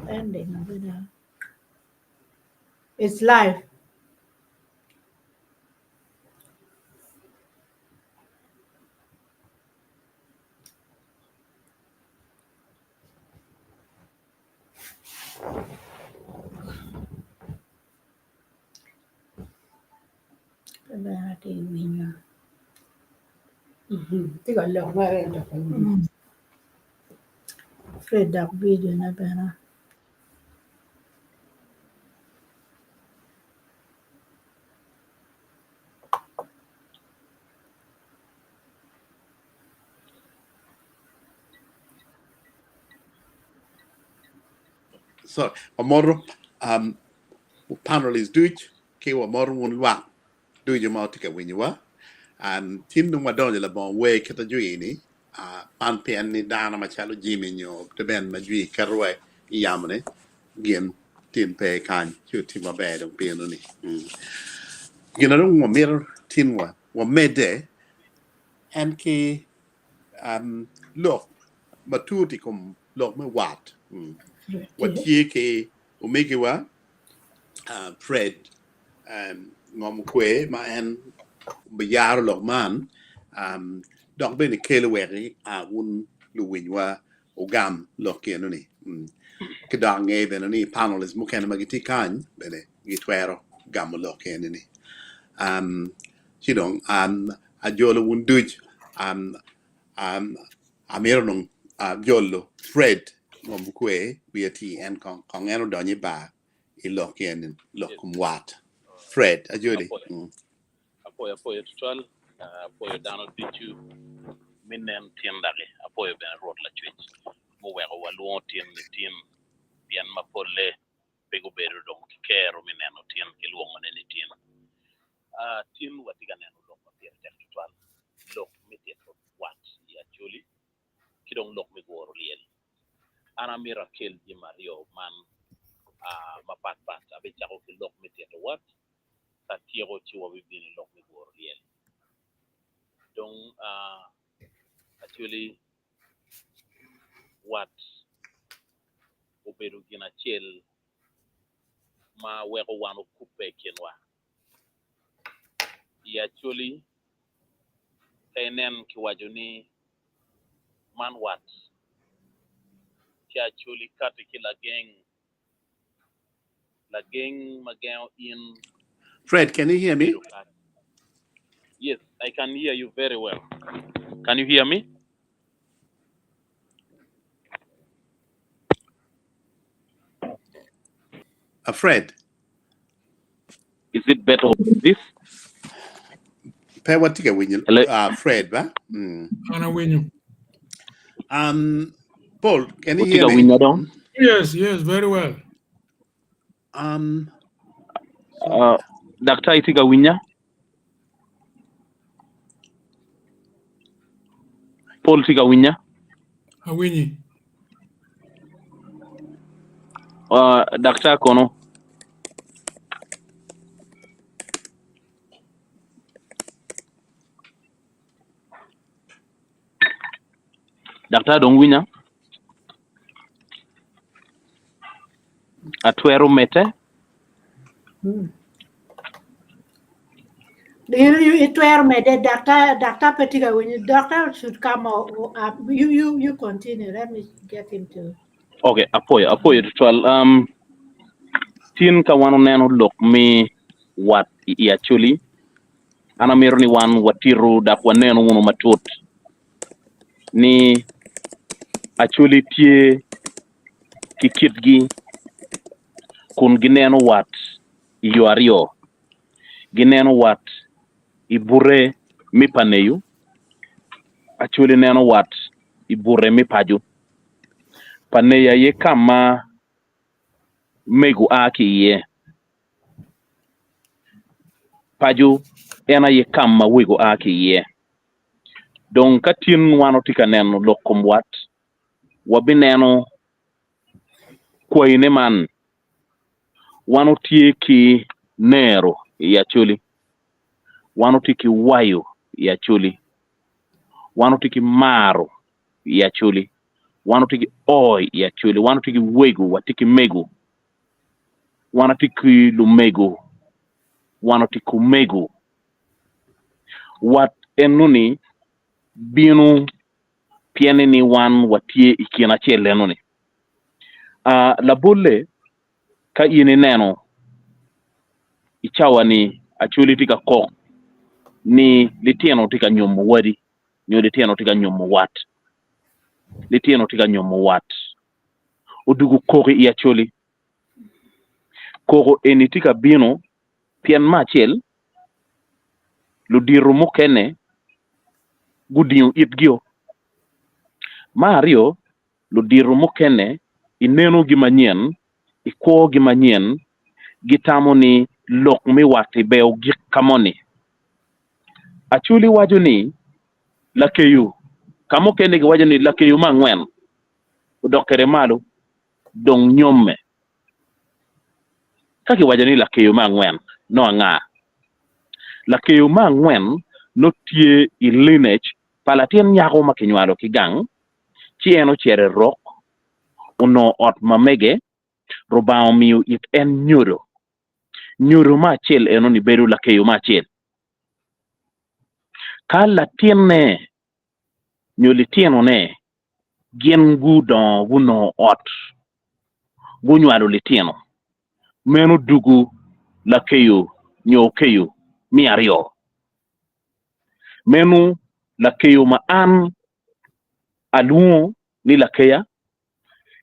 ending adada. It's live. Pe bene atye ka winyo. Tye ka lok mere ento pe winyo. Fred dok vidio ne bene. So, wamoto um, panelists duc ki wamoto wun lwak ducu ma wutye ka winyowa. Um, tin dong wadonyo labongo wer kit ajwi-ni, uh, man pien ni dano macalo Jimmy nyo Ben ma jwi ketowa i yamo-ni gin tin pe kany ci otim maber dong pi eno-ni. Mm. Gin na dong wamito tin wa wamedde en ki um, lok matut i kom lok me wat. Mm. Watye ki omegiwa uh, Fred um, ngom kwe ma en biyaro lok man um, dok bene kelo wek uh, wun luwinywa ogam lok eno-ni. Mm. Ki dok ange bene ni panelists mukene ma gitye kany bene gitwero gamo lok eni-ni. Um, ci dong um, ajolo wun duc um, um, amito dong uh, jolo Fred ngom kwe wiye tye en kong kong en odonyo i bar i lok eni lok Yes. kom wat. Fred ajoli. Apoyo, Mm. apoyo, apoyo tutwal, ah, apoyo dano ducu me nen tin daki, apoyo bene Rwot Lacwec muweko walwongo tin ni tin, pien ma polle pe gubedo dong ki kero me neno tin ki lwongone ni tin. Ah, tin watye ka neno lok ma pire tek tutwal, lok me tito wat i Acholi ki dong lok me guro lyel. An amito akel jami aryo man ah, mapat pat. Abicako ki lok me tito wat, ka atyeko ci wabibino i lok me guro lyel. Dong ah, Acholi wat obedo gin acel ma weko wan okubbe i kinwa. I Acholi, ka inen kiwaco ni man wat, ci Acholi kati ki lageng, lageng ma gengo in Fred, can you hear me? bedo ka Yes, I can hear you very well. Can you hear me? Fred. Is it better this? Pe watye ka winyo Hello? Fred ba? Mm. An awinyo. Paul, can you Utye hear ka me? winya dong? Yes, yes, very well. So, Daktar itye ka winya? Paul tye ka winya? Awinyi. Daktar kono? Daktar dong winya? Atwero mete? Itwero mede daktar daktar pe tye ka winyo doctor should come up you you you continue let me get him to Okay, apoyo apoyo tutwal. Tin ka wan oneno lok me wat i Acholi, an amito ni wan watitu dok wanenu wunu matut ni Acholi tye ki kitgi kun gineno wat i yo aryo. Gineno wat i bute me pa neyo, Acholi neno wat i bute me paco. Pa neyo aye ka ma mego a ki iye, paco en aye ka ma wego a ki iye. Dong ka tin wan watye ka neno lok kom wat, wabineno kwayine man Wan watye ki nero i Acholi, wan watye ki wayo i Acholi, wan watye ki maro i Acholi, Wan watye ki oi i Acholi, wan watye ki wego, watye ki mego, wan watye ki lumego, wan watye ki omego. Wat enoni bino pien ni wan watye i kin acel enoni. Ah, labolle ka in ineno i cawa-ni Acholi tye ka kok ni litino tye ka nyomo wadi nyo litino tye ka nyomo wat, litino tye ka nyomo wat, odwogo koko i Acholi. Koko eni tye ka bino pien me acel ludito mukene gudingo itgio, me aryo ludito mukene i nenogi manyen, i kwogi manyen, gitamo ni lok me wat-ti ber ogik ka moni. Acholi waco ni lakeyo, ka mukene giwaco ni lakeyo me angwen odok kwede malo dong nyomme. Ka kiwaco ni lakeyo me angwen nongo anga? Lakeyo me angwen nongo tye i lineage pa latin nyako ma kinywalo ki gang ci en ocito i rok, onongo ot ma mege, Rubanga omiyo it en nyodo. Nyodo me acel enoni bedo lakeyo me acel. Ka latinne nyo litinone gin gudongo gunongo ot, gunywalo litino, meno dugu lakeyo nyo okeyo me aryo. Meno lakeyo ma an alwongo ni lakeya,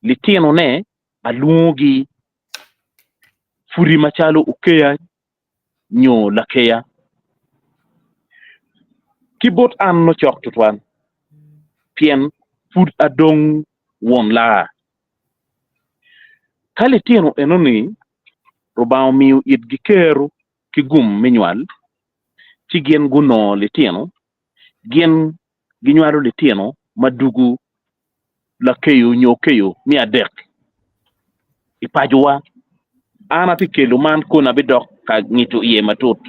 litinone alwongogi pudi macalo okeya nyo lakeya. Ki bot an nongo cok tutwal, pien pud adong won laa. Ka litino enoni Rubanga omiyo itgi kero ki gum me nywal, ci gin gunongo litino, gin ginywalo litino ma dugu lakeyo nyo keyo me adek i pacowa. An atye kelo man kono abidok ka ngito iye matut.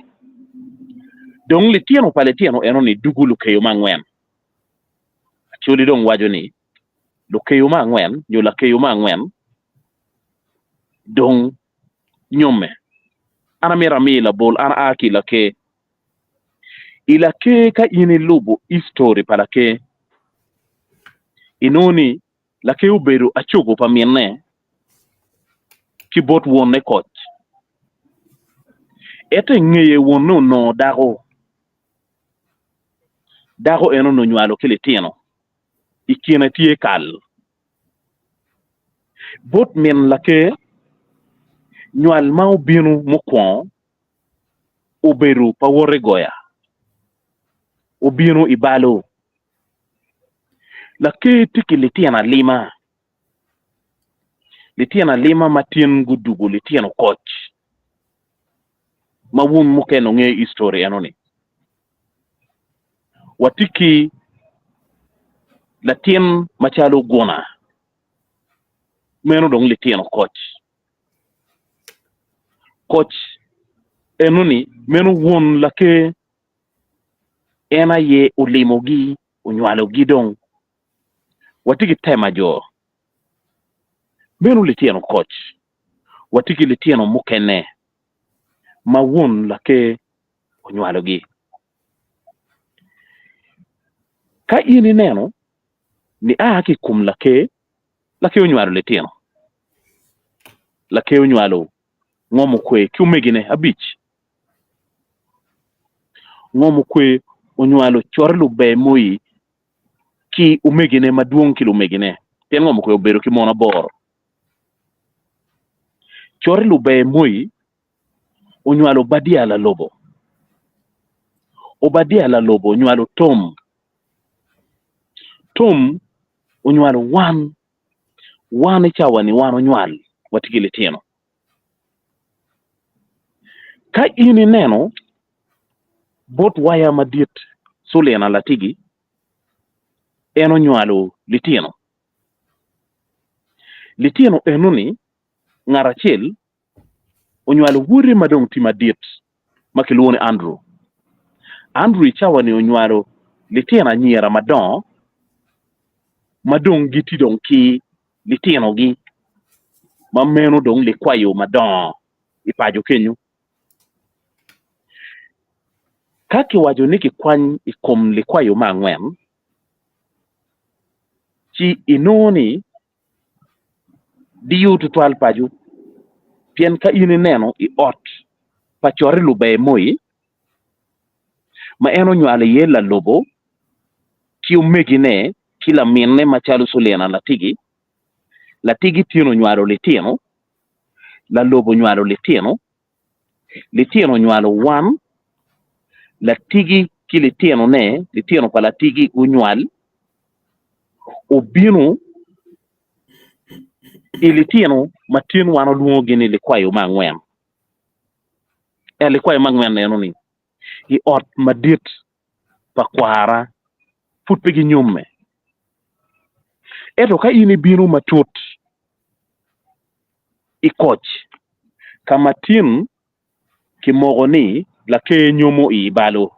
Dong litino pa litino enoni dugu lukeyo me angwen. Acholi dong waco ni lukeyo me angwen nyo lakeyo me angwen dong nyomme. An amito ami labol, an aa ki i Laker. I Laker ka in ilubo history pa Laker, inongo ni Laker obedo acogo pa minne ki bot wonne koc. Ento i ngeye wonne onongo dako, dako en onongo onywalo ki litino, i kine tye kal. Bot min Laker, nywal ma obino mukwongo obedo pa wote goya, obino i balo. Laker tye ki litino alima, litino alima ma tin gudugo litino koc ma wun mukene wungeyo history eno-ni. Watye ki latin macalo guna, meno dong litino koc. Koc enoni meno won laker en aye olimogi onywalogi dong watye ki tema jo meno litino koc watye ki litino mukene ma won laker onywalogi. Ka in ineno nia ki i kom laker Laker onywalo litino. Laker onywalo ngom okwe ki omegine abic. Ngom okwe onywalo cote luber moi ki omegine madwong ki lumegine, pien ngom okwe obedo ki mon aboro. Cote luber moi onywalo Obadia lalobo. Obadia lalobo onywalo Tom. Tom onywalo wan, wan i cawa-ni wan onywal watye ki litino. Ka in ineno bot waya madit Sulina Latigi, en onywalo litino. Litino enoni ngat acel onywalo wode ma dong tye madit ma kilwongo ni Andrew. Andrew i cawa-ni onywalo litino anyira madongo. ma dong gitye dong ki litinogi ma meno dong likwayo madongo i paco kenyo. Ka kiwaco ni kikwany i kom likwayo me angwen, ci inongo ni diyo tutwal paco pien ka in ineno i ot pa coti luber moi ma en onywalo iye lalobo ki omegine ki laminne macalo Sulina Latigi, Latigi tin onywalo litino, lalobo onywalo litino, litino onywalo wan, Latigi ki litinone, litino pa Latigi gunywal, obino i litino ma tin wan olwongogi ni likwayo me angwen. En likwayo me angwen eno-ni i ot madit pa kwara pud pe ginyomme. Ento ka in ibino matut i koc ka ma tin kimoko ni laker nyomo i ibalo,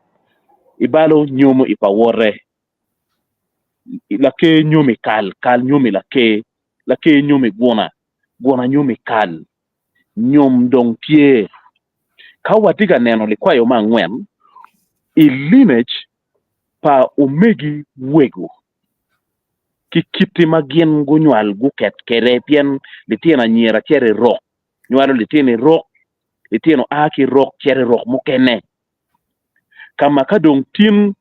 ibalo nyomo i pa wote, laker nyomo i kal, kal nyomo i laker, laker nyomo i guna, guna nyomo i kal, nyom dong tye. Ka watye ka neno likwayo me angwen i lineage pa omegi wego ki kiti ma gin gunywal guket kwede pien litino anyira cito i rok nywalo litino i rok, litino a ki i rok cito i rok mukene. Ka ma ka dong tin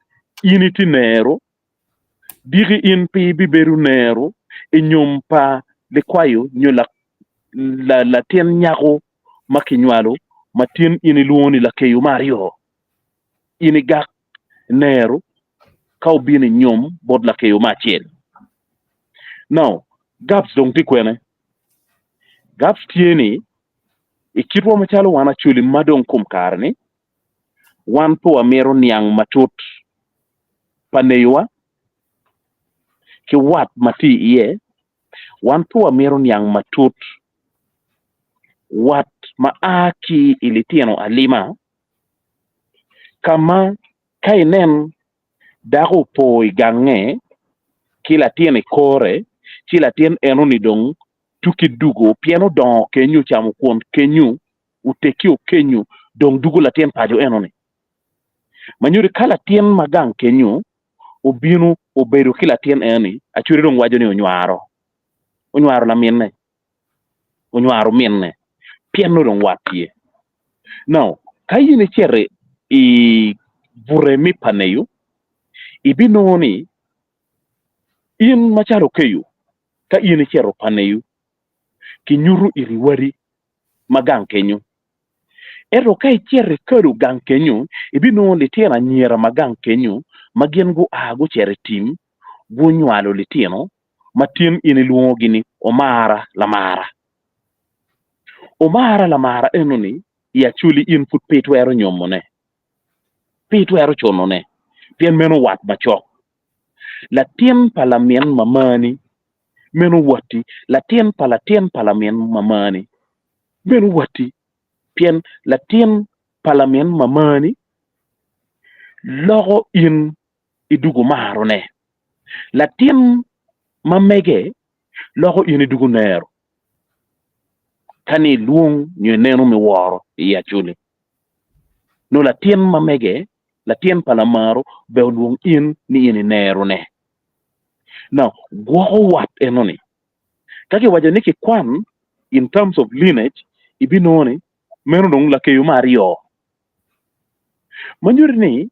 in itye nero, diki in pe ibibedo nero i nyom pa likwayo nyo latin nyako ma kinywalo ma tin in ilwongo ni lakeyo me aryo. In igak nero ka obino i nyom bot lakeyo me acel. Now, gaps dong tye kwene? Gaps tye ni i kitwa macalo wan Acholi ma dong kom kare-ni, wan pe wamito niang matut pa neyowa ki wat ma tye iye, wan pe wamito niang matut wat ma a ki i litino alima ka ma ka inen dako opo i gange ki latin i kore ci latin enoni dong tuki dugo pien odongo kenyo ocamo kwon kenyo otekki okenyo dong dugo latin paco enoni. Ma nyuto ka latin ma gang kenyo obino obedo ki latin enoni acwele dong waco ni onywaro onywaro laminne onywaro minne pien nongo dong wat tye. Now ka in icito i bute me paneyo ibinongo ni in macalo okeyo ka in icito paneyo kinyuto iri wadi ma gang kenyo. Ento ka icito ikalo gang kenyo, ibinongo litino anyira ma gang kenyo ma gin gua gucito i tim gunywalo litino ma tin in ilwongogi ni Omara Lamara. Omara Lamara enoni i Acholi in pud pe itwero nyomone, pe itwero cunone pien meno wat macok. Latin pa lamin mamani meno watti, latin pa latin pa lamin mamani meno watti, pien latin pa lamin mamani loko in idwogo marone, latin ma mege loko in idwogo nero ka ni ilwong nyo ineno me woro i Acholi. Nongo latin ma mege, latin pa lamaro bene olwong in ni in inerone. Now, gwoko wat enoni. Ka kiwaco ni kikwan in terms of lineage, ibinongo ni meno dong lakeyo me aryo. Ma nyuto ni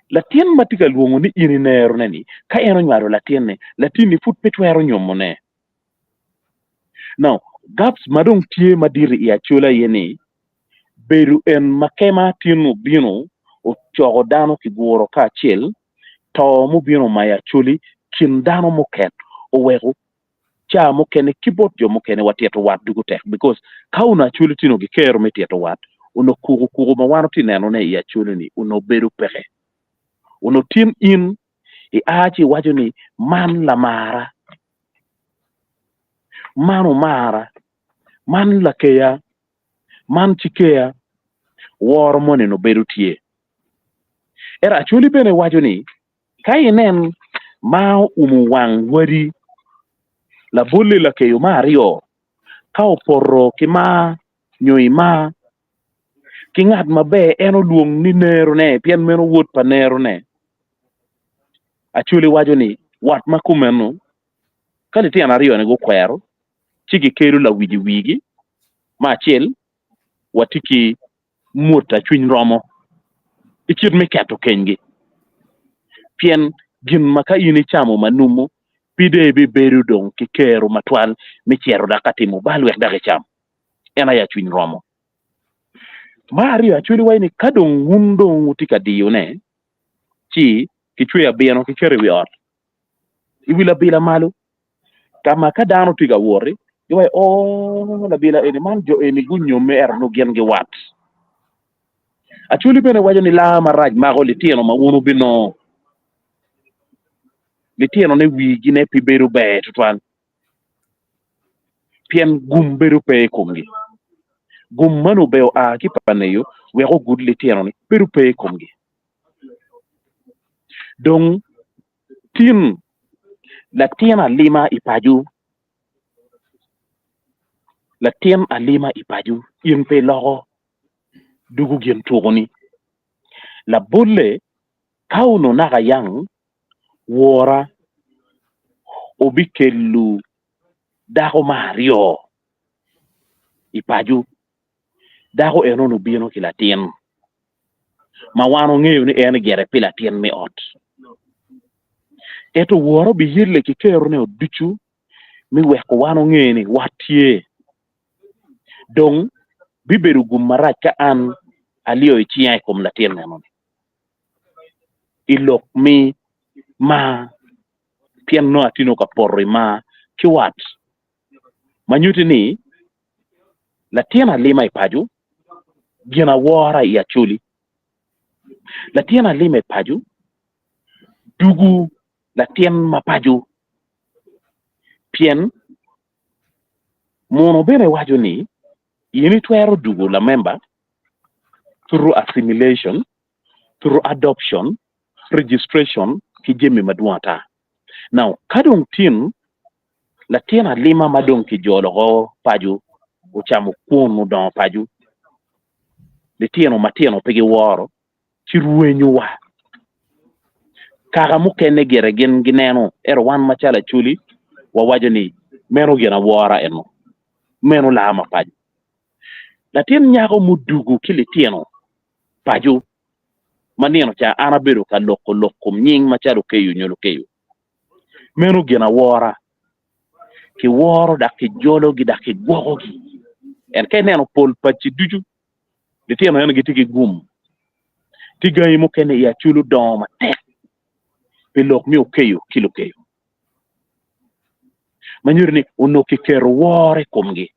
latin ma tye ka lwongo ni in inerone-ni, ka en onywalo latinne, latinni pud pe twero nyomone. Now, gaps ma dong tye madit i Acholi aye ni, bedo en ma kema tin obino ocoko dano kiguro kacel, to mubino omayo Acholi kin dano muket oweko ca mukene ki bot jo mukene wa tito wat dugu tek because ka onongo Acholi tino gi kero me tito wat onongo kuku kuku ma wan watye neno ne i Acholi ni onongo bedo peke onongo tin in i a ci iwaco ni man lamara man omara man lakeya man cikeya woro moni onongo bedo tye. Ento Acholi bene waco ni ka inen Ma oumo wang wadi. Labolle lakeyo me aryo ka opoto ki mar nyo i mar ki ngat maber en olwong ni nerone pien meno wod pa nerone. Acholi waco ni wat ma kumeno ka litino aryo-ni gukwero ci gikelo lawic i wigi me acel watye ki mwota cwiny romo i kit me keto kenygi. Pien gin ma ka in icamo ma numu, pi dong ibibedo dong ki kero matwal me cito dok ka timo bal wek dok icam. En aye cwiny romo. Me aryo, acwali waco ni ka dong wun dong wutye ka diyone, ci kicweyo abino kiketo i wi ot, i wi labila malo, ka ma ka dano tye ka wot-ti, giwaco oo labila eni man jo eni gunyomme ento nongo gin giwat. Acholi bene waco ni laa marac mako litino ma wun wubinongo. Litinone wigine pe bedo ber tutwal pien gum bedo pe i komgi. Gum meno ober oa ki pa neyo wek ogud litino-ni bedo pe i komgi. Dong Tin latin alima i paco, latin alima i paco in pe iloko dugo gin tuko-ni. Labolle, ka onongo naka yang wora obikelo dako me aryo i paco, dako eno ni obino ki latin ma wan wangeyo ni en gire pi latin me ot. Ento wora obiyelle ki kerone ducu me weko wan onge ni wat tye. Dong bibedo gum marac ka an aliyo i cinga i kom latin eno-ni i lok me mar pien nongo atye nongo ka poto i mar ki wat ma nyutti ni Latin alima i paco, gin awora i Acholi. Latin alima i paco, dugu latin ma paco. Pien muno bene waco ni in itwero dugu lamemba through assimilation, through adoption, registration ki jami madwong ata. Now ka dong tin Latin alima ma dong kijolo oko paco ocamo kwon odongo paco, litino matino pe giworo ci rwenyowa. Kaka mukene gire gin gineno ento wan macalo Acholi wawaco ni meno gin awora eno, meno laa ma paco. Latin nyako mudugo ki litino paco ma nino ca an abedo ka loko lok kom nying macalo Okeyo nyo Lukeyo. Meno gin awora. Kiworo dok kijologi dok kigwokogi. En ka ineno pol paci ducu, litino eno gitye ki gum. Tye gangi mukene i Acholi odongo matek pi lok me okeyo ki lukeyo. Ma nyuto ni onongo kiketo woro i komgi.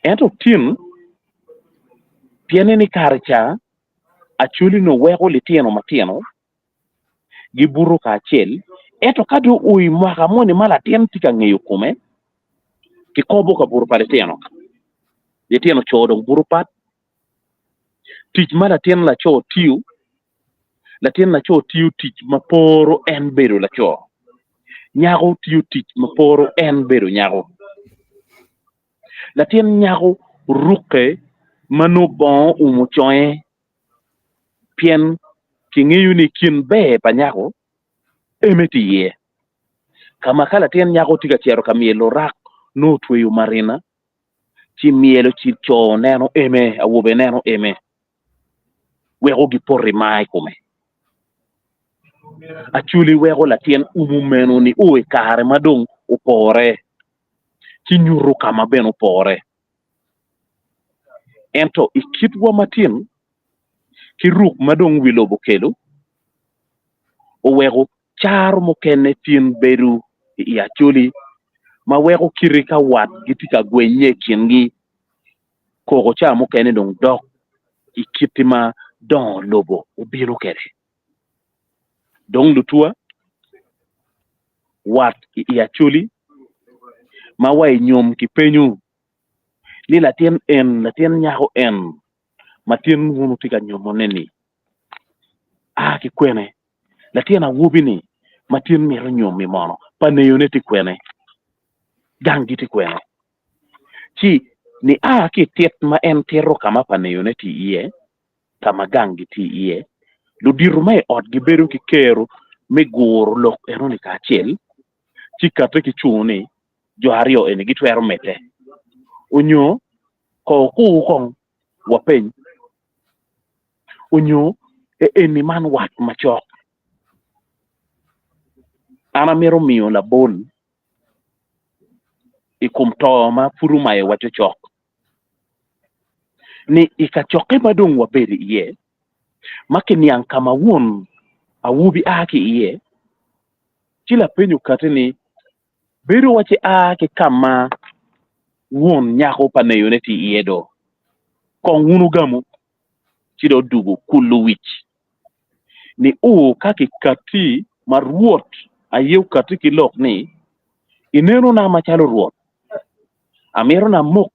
Ento tin, pienne ni kare ca Acholi onongo weko litino matino gibuto kacel, ento ka dong oo i mwaka moni ma latin tye ka ngeyo kome, kikobo kabuto pa litino. Litino co dong buto pat, tic ma latin laco tiyo, latin laco tiyo tic ma poro en bedo laco, nyako tiyo tic ma poro en bedo nyako. Latin nyako rukke ma nongo bongo oumo conge pien kingeyo ni kin ber pa nyako eme tye iye. Ka ma ka latin nyako tye ka cito ka myelo orak nongo otweyo marina ci myelo ci co neno eme, awobe neno eme weko gipoto i mar i kome. Acholi weko latin umo meno ni o i kare ma dong opore ci nyuto ka ma bene opore. Ento i kitwa matin ki ruk ma dong wi lobo okelo, oweko caro mukene tin bedo i Acholi ma weko kiti ka wat gitye ka gwenye i kingi, koko ca mukene dong dok i kiti ma dongo lobo obino kwede. Dong lutuwa, wat i Acholi ma wa i nyom kipenyo ni latin en, latin nyako en ma tin wun wutye ka nyomone-ni a ki kwene? Latin awobi-ni. ma tin mito nyomi mono pa neyone tye kwene, ganggi tye kwene. Ci nia ki i tit ma en tito ka ma pa neyone tye iye, ka ma ganggi tye iye, ludito ma i ot gibedo ki kero me guro lok enoni kacel, ci kate ki cungo ni jo aryo eni gitwero medde. Onyo ko okur kong wapeny, onyo eni man wat macok. An amito miyo labol i kom to ma pud omayowa cocok ni i kacokke ma dong wabedo iye ma kiniang ka ma won awobi a ki iye, ci lapeny okati ni, Bedo waci a ki ka ma won nyako pa neyone tye iye do? Kong wun wugamu, ci dong odugo kulo wic ni o ka kikatti ma Rwot aye okatti ki lok ni, Inenona macalo Rwot, amito namok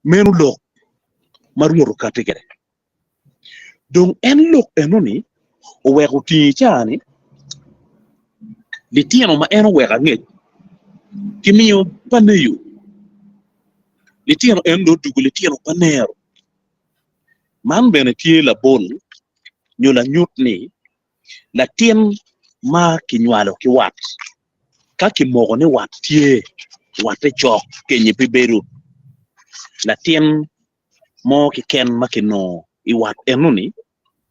Meno lok ma Rwot okatti kwede. Dong en lok enoni oweko otingo i caa-ni litino ma en oweko angec kimiyo pa neyo, litino eno dong odwogo litino pa nero. Man bene tye labol nyo lanyut ni latin ma kinywalo ki wat ka kimoko ni wat tye watte cok kenyi pe bedo latin mo keken ma kinongo i wat enoni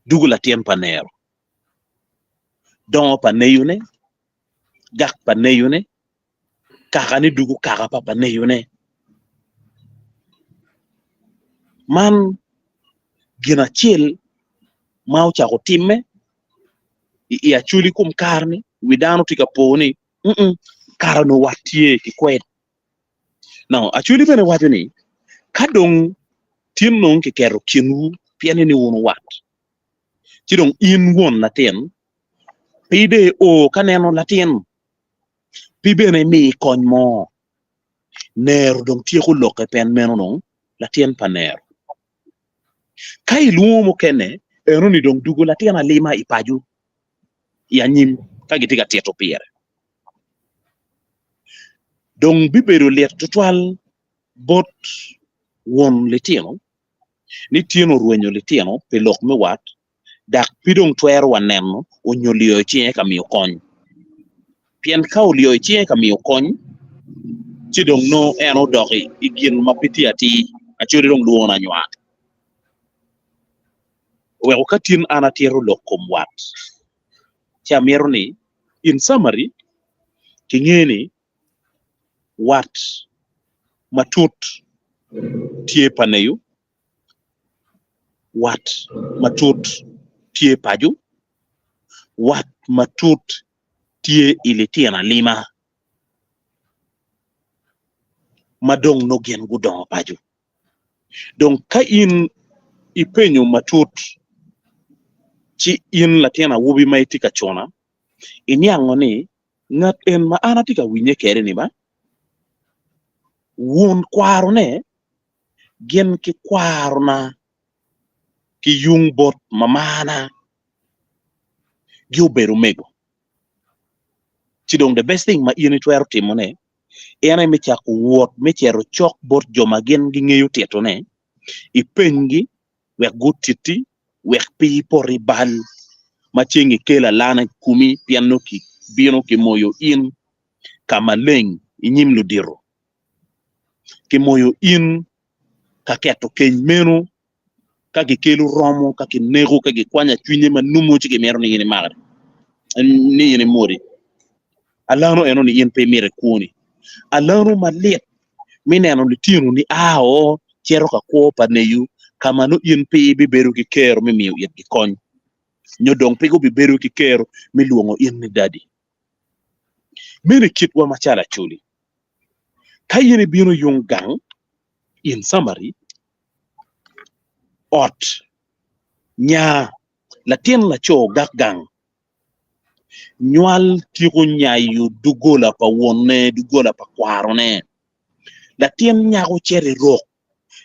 dugo latin pa nero, dongo pa neyone, gak pa neyone, kakane dugo kaka pa pa neyone. Man gin acel ma ocako timme i Acholi kom kare-ni wi dano tye ka po ni kare onongo wat tye ki kwed. Now, Acholi bene waco ni, ka dong tin nongo kiketo kinwu pien ni wun wuwat, ci dong in won latin, pe dong io ka neno latin, pe bene imi kony mo. Nero dong tyeko lokke pien meno dong latin pa nero. Ka ilwongo mukene, enoni dong dugo latin alima i paco i anyim ka gitye ka tito pire. Dong bibedo lit tutwal bot won litino ni tin orwenyo litino pi lok me wat dok pe dong twero wa neno onyo lyoyo cinge ka miyo kony. Pien ka olyoyo cinge ka miyo kony ci dong nongo en odok i gin ma pe tye atir acoli dong lwongo ni anywar. Oweko ka tin an atito lok kom wat ci amito ni in summary kinge ni wat matut tye pa neyo, wat matut tye paco, wat matut tye i litino alima ma dong nongo gin gudongo paco. Dong ka in ipenyo matut, ci in latin awobi ma itye ka cuna, iniango ni ngat en ma an atye ka winye kwede-ni ba, won kwarone gin ki kwarona ki yung bot mamana gi obedo omego. Ci dong the best thing ma in itwero timone en aye me cako wot me cito cok bot jo ma gin gingeyo titone, ipenygi wek gutitti wek pe ipot i bal ma ceng ikelo alana i komi pien nongo kibino kimoyo in ka maleng i nyim ludito, kimoyo in ka keto keny meno ka gikelo romo, ka kineko, ka gikwanyo acwinye ma numo ci gimito ni in imak ni in imwodi. Alano eno ni in pe imito i kwoni. Alano malit me neno litino ni a o cito ka kwo pa neyu ka ma nongo in pe ibibedo ki kero me miyo itgi kony nyo dong pe gubibedo ki kero me lwongo in ni dadi. Meno i kitwa macalo Acholi. Ka in ibino yung gang, in summary, ot nya latin laco gak gang nywal tiko nyayo dogola pa wonne, dogola pa kwarone. Latin nyako cito i rok,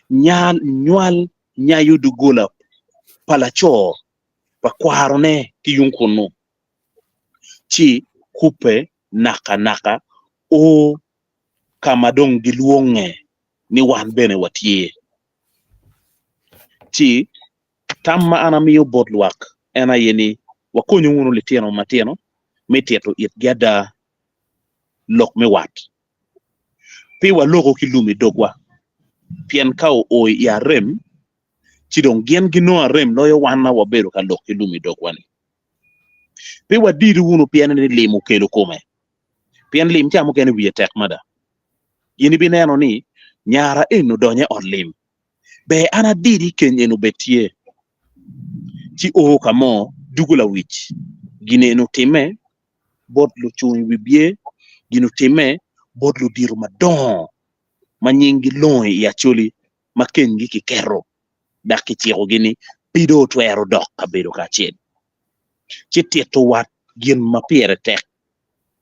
nya nywal nyayo doggola pa laco pa kwarone ki yung kunnu, ci kubbe nakanaka o ka ma dong gilwonge ni wan bene watye. Ci tam ma an amiyo bot lwak en aye ni wakonyu wunu litino matino me tito itgi ada lok me wat. Pe waloko ki lum i dogwa, pien ka oo i arem, ci dong gin ginongo arem loyo wan ma wabedo ka lok ki lum i dogwa-ni. Pe wadidu wunu pien ni lim okelo kome, pien lim ca mukene wiye tek mada. In ibineno ni nyara eni odonyo i ot lim, ber an adidi keny eni obed tye, ci o ka mo dugo lawic, gin eni otimme bot lucung i wibye, gin otimme bot ludito madongo ma nyinggi longo i Acholi ma kenygi kiketo dok kicikogi ni pe dong otwero dok ka bedo kacel. Ci tito wat gin ma pire tek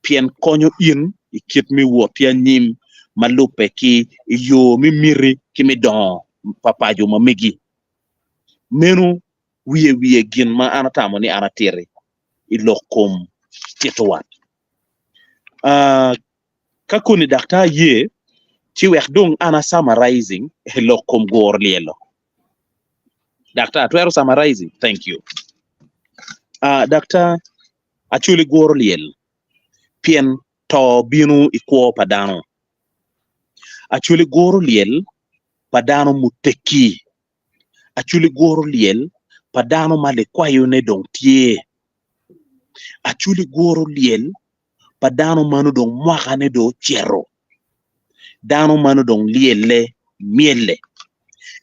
pien konyo in i kit me wot ki anyim ma lubbe ki i yo me miti ki me dongo pa paco ma megi. Meno wiye wiye gin ma an atamo ni an atiti i lok kom tito wat. Ah, ka koni daktar ye, ci wek dong an a summarizing i lok kom guro lyelo. Daktar, twero summarizing? Thank you. Ah, daktar, Acholi guro lyel pien to bino i kwo pa dano. Acholi guro lyel pa dano muteggi. Acholi guro lyel pa dano ma likwayone dong tye. Acholi guro lyel pa dano ma nongo dong mwakane dong ocito, dano ma nongo dong lyelle myelle.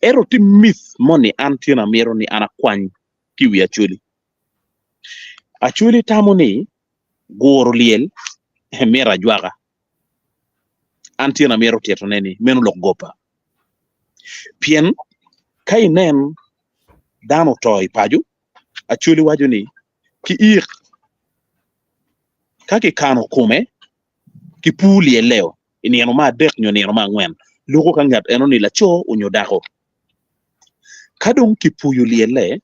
Ento tye myth moni an tye ni amito ni an akwany ki i wi Acholi. Acholi tamo ni guro lyel mito ajwaka. An tye ni amito titone ni meno lok goba. Pien ka inen dano oto i paco, Acholi waco ni ki ik ka kikano kome kipur lyelleo i nino me adek nyo nino me angwen luko ka ngat eno ni laco onyo dako. Ka dong kipuyo lyelle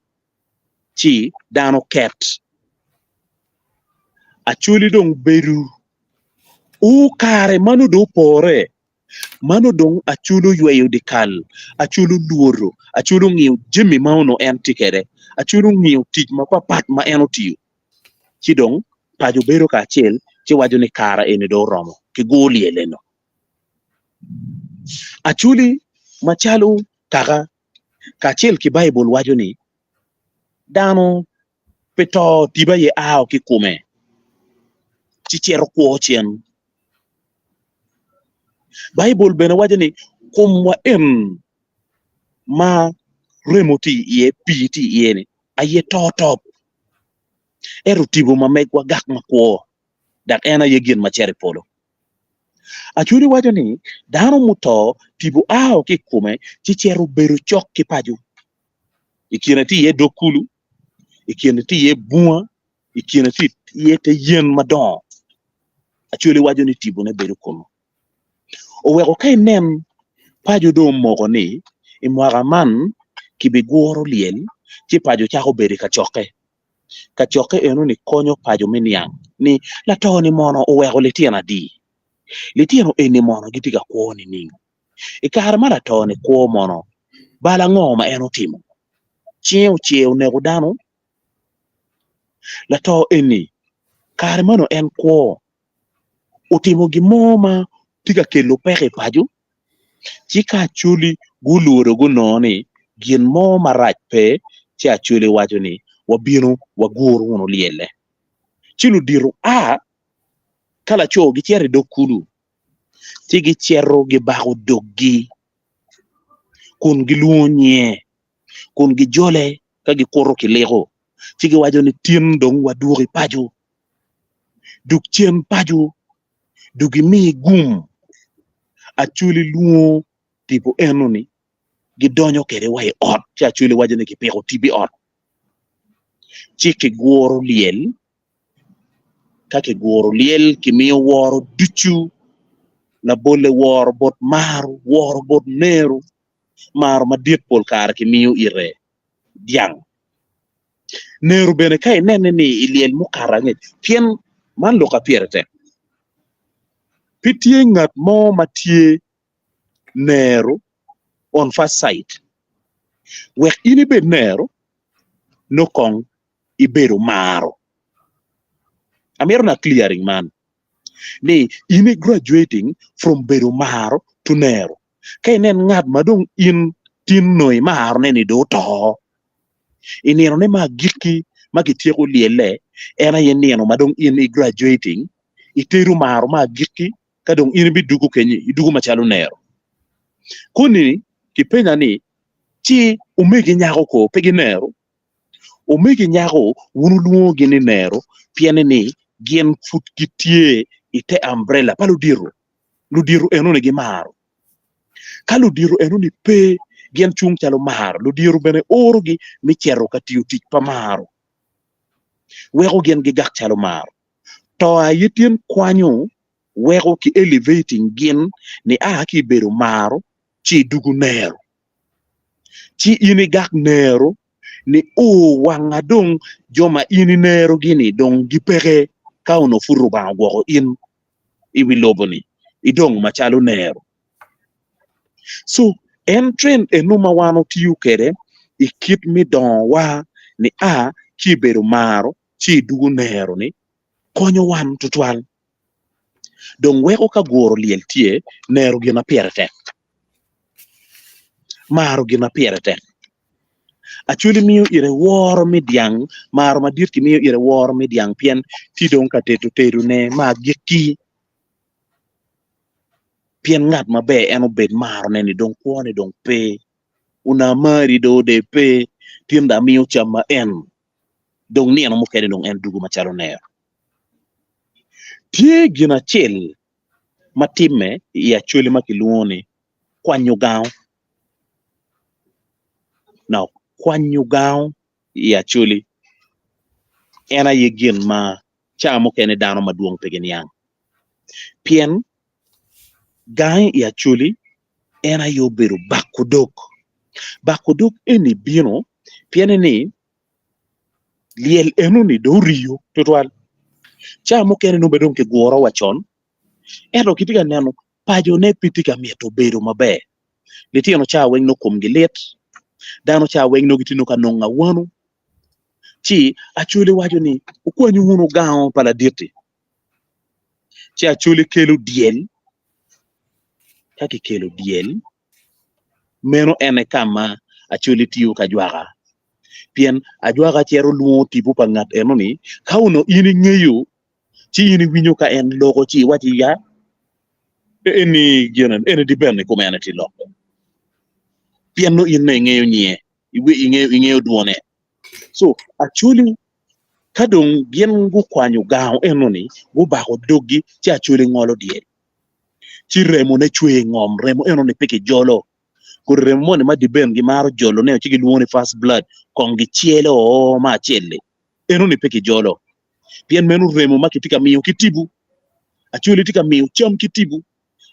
ci dano ket. Acholi dong bedo o kare ma nongo dong opore ma nongo dong Acholi oyweyo dyekal, Acholi olwodo, Acholi ongiyo jami ma onongo en tye kwede, Acholi ongiyo tic mapatpat ma en otiyo ci dong paco bedo kacel ci waco ni kara eni dong oromo kigur lyel eno. Acholi macalo kaka kacel ki Baibul waco ni dano pe to tipo aye ao ki kome ci cito kwo cen. Baibul bene waco ni komwa en ma remo tye iye pii tye iye-ni aye to top ento tipo ma megwa gak makwo dok en aye gin ma cito i polo. Acholi waco ni dano muto tipo ao ki i kome ci cito bedo cok ki paco. I kine tye iye dog kulu, i kine tye iye bunga, i kine tye iye te yen madongo. Acholi waco ni tipone bedo kunu. Oweko ka inen paco dong omoko ni i mwaka man kibiguro lyel ci paco cako bedo i kacokke. Kacokke enoni konyo paco me niang ni lato-ni mono oweko litino adi? Litino eni mono gitye ka kwo nining? I kare ma lato-ni kwo mono, bal ango ma en otimo? Cinge ocer oneko dano? Lato eni kare ma onongo en kwo, otimo gin mo ma tye ka kelo peko i paco? Ci ka Acholi gulwodo gunongo ni gin mo marac pe, ci Acholi waco ni, Wabino wagur wunu lyelle. Ci ludito a ka laco gicito i dog kulu, ci gicito gibako doggi kun gilwongo nyinge, kun gijole ka gikuto kiliko, ci giwaco ni, Tin dong wadwoki paco, dug cen paco, dug imi gum. Acholi lwongo tipo eno-ni, gidonyo kwede wa i ot, ci Acholi waco ni gipiko tipo i ot, ci kiguro lyel. Ka kiguro lyel, kimiyo woro ducu. Labolle woro bot maro, woro bot nero. Maro madit pol kare kimiyo ite dyang. Nero bene ka inene ni i lyel mukato angec, pien man lok a pire tek. Pe tye ngat mo ma tye nero on first sight. Wek in ibed nero, nongo kong ibedo maro. Amito na clearing man ni in i graduating from bedo maro to nero. Ka inen ngat ma dong in tin nongo imaro ne ni dong oto, i nino ne me agikki ma kityeko lyelle, en aye nino ma dong in i graduating, itedo maro me agikki ka dong in ibidugo kenyi, idugo macalo nero. Koni kipenya ni, ci omegi nyako ko pe ginero? Omegi nyako wun wulwongogi ni nero pien ni gin pud gitye i te ambrela pa ludito. Ludito enoni gimaro. Ka ludito enoni pe, gin cung calo maro. Ludito bene orogi me cito ka tiyo tic pa maro, weko gin gigak calo maro. To aye tyen kwanyo weko ki elevating gin nia ki i bedo maro ci idugo nero. Ci in igak nero ni o wanga dong jo ma in inerogi-ni dong gipeke ka onongo pud Rubanga ogwoko in i wi lobo-ni idong macalo nero. So en trend eno ma wan otiyo kwede i kit me dongowa ni a ci ibedo maro ci idugo nero-ni konyo wan tutwal. Dong weko ka guro lyel tye nero gin ma pire tek. Maro gin ma pire tek. Acholi miyo ire woro me dyang, maro madit kimiyo ire woro me dyang pien tye dong ka tedo tedone ma agikki. Pien ngat maber en obed marone ni dong kwone dong pe, una mari do de pe, tin dong amiyo cam ma en, dong nino mukene dong en dugo macalo nero. Tye gin acel ma timme i Acholi ma kilwongo ni kwanyo gango. Now, kwanyo gango i Acholi en aye gin ma ca mukene dano madwong pe giniang. Pien gange i Acholi en aye obedo bako dog. Bako dog eni bino pien ni lyel enoni dong oriyo tutwal. Ca mukene nongo bene dong kiguro wa con ento kitye ka neno pacone pe tye ka mito bedo maber. Litino ca weng nongo komgi lit, dano ca weng nongo gitye nongo ka nongo awano ci Acholi waco ni wukwanyu wunu gango pa ladit-ti. Ci Acholi kelo dyel, ka kikelo dyel meno en aye ka ma Acholi tiyo ki ajwaka pien ajwaka cito lwongo tipo pa ngat enoni ka onongo in ingeyo ci in iwinyo ka en loko ci iwaci ya eni gin eni depend i kome en tye loko pien nongo in nongo ingeyo nyinge ingeyo ingeyo dwone so Acholi ka dong gin gukwanyo gango enoni gubako doggi ci Acholi ngolo dyel ci remone cwer i ngom remo enoni pe kijolo Kodi remo moni ma diben gimaro jolone ci gilwongo ni first blood kong gicelo oo ma acel-li enoni pe kijolo pien meno remo ma kitye ka miyo ki tipo. Acholi tye ka miyo cam ki tipo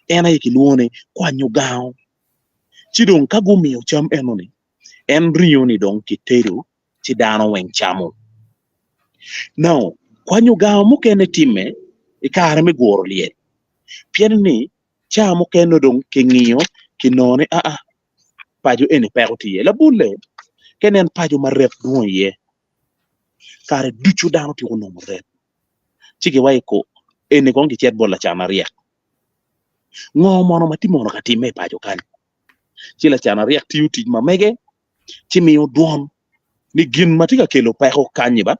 en aye kilwongo ni kwanyo gango. Ci dong ka gumiyo cam enoni en ringo-ni dong kitedo ci dano weng camo. Now kwanyo gango mukene timme i kare me guro lyel pien ni Ca mukene dong kingiyo kinongo ni aa paco eni peko tye iye. Labolle ka inen paco ma ret dwong iye kare ducu dano tyeko nongo ret ci giwaco ko eni kong kicit bot lacan aryek ngo mono ma tye mono ka timme i paco kany ci lacan aryek tiyo tic ma mege ci miyo dwon ni gin ma tye ka kelo peko kanyi ba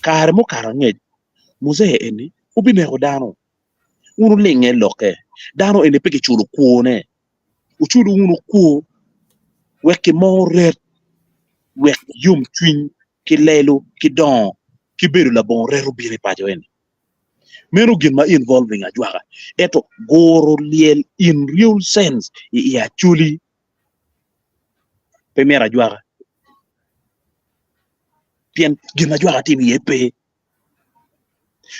kare mukato angec muzee eni obineko dano. Wun wulinge i lokke, dano eni pe giculo kwone. Wucul wunu kwo wek kimor ret, wek yomcwiny ki lelo ki dongo ki bedo labongo ret obin i paco eni. Meno gin ma involving ajwaka, ento guro lyel in real sense i i Acholi pe mito ajwaka pien gin ma ajwaka timo iye pe.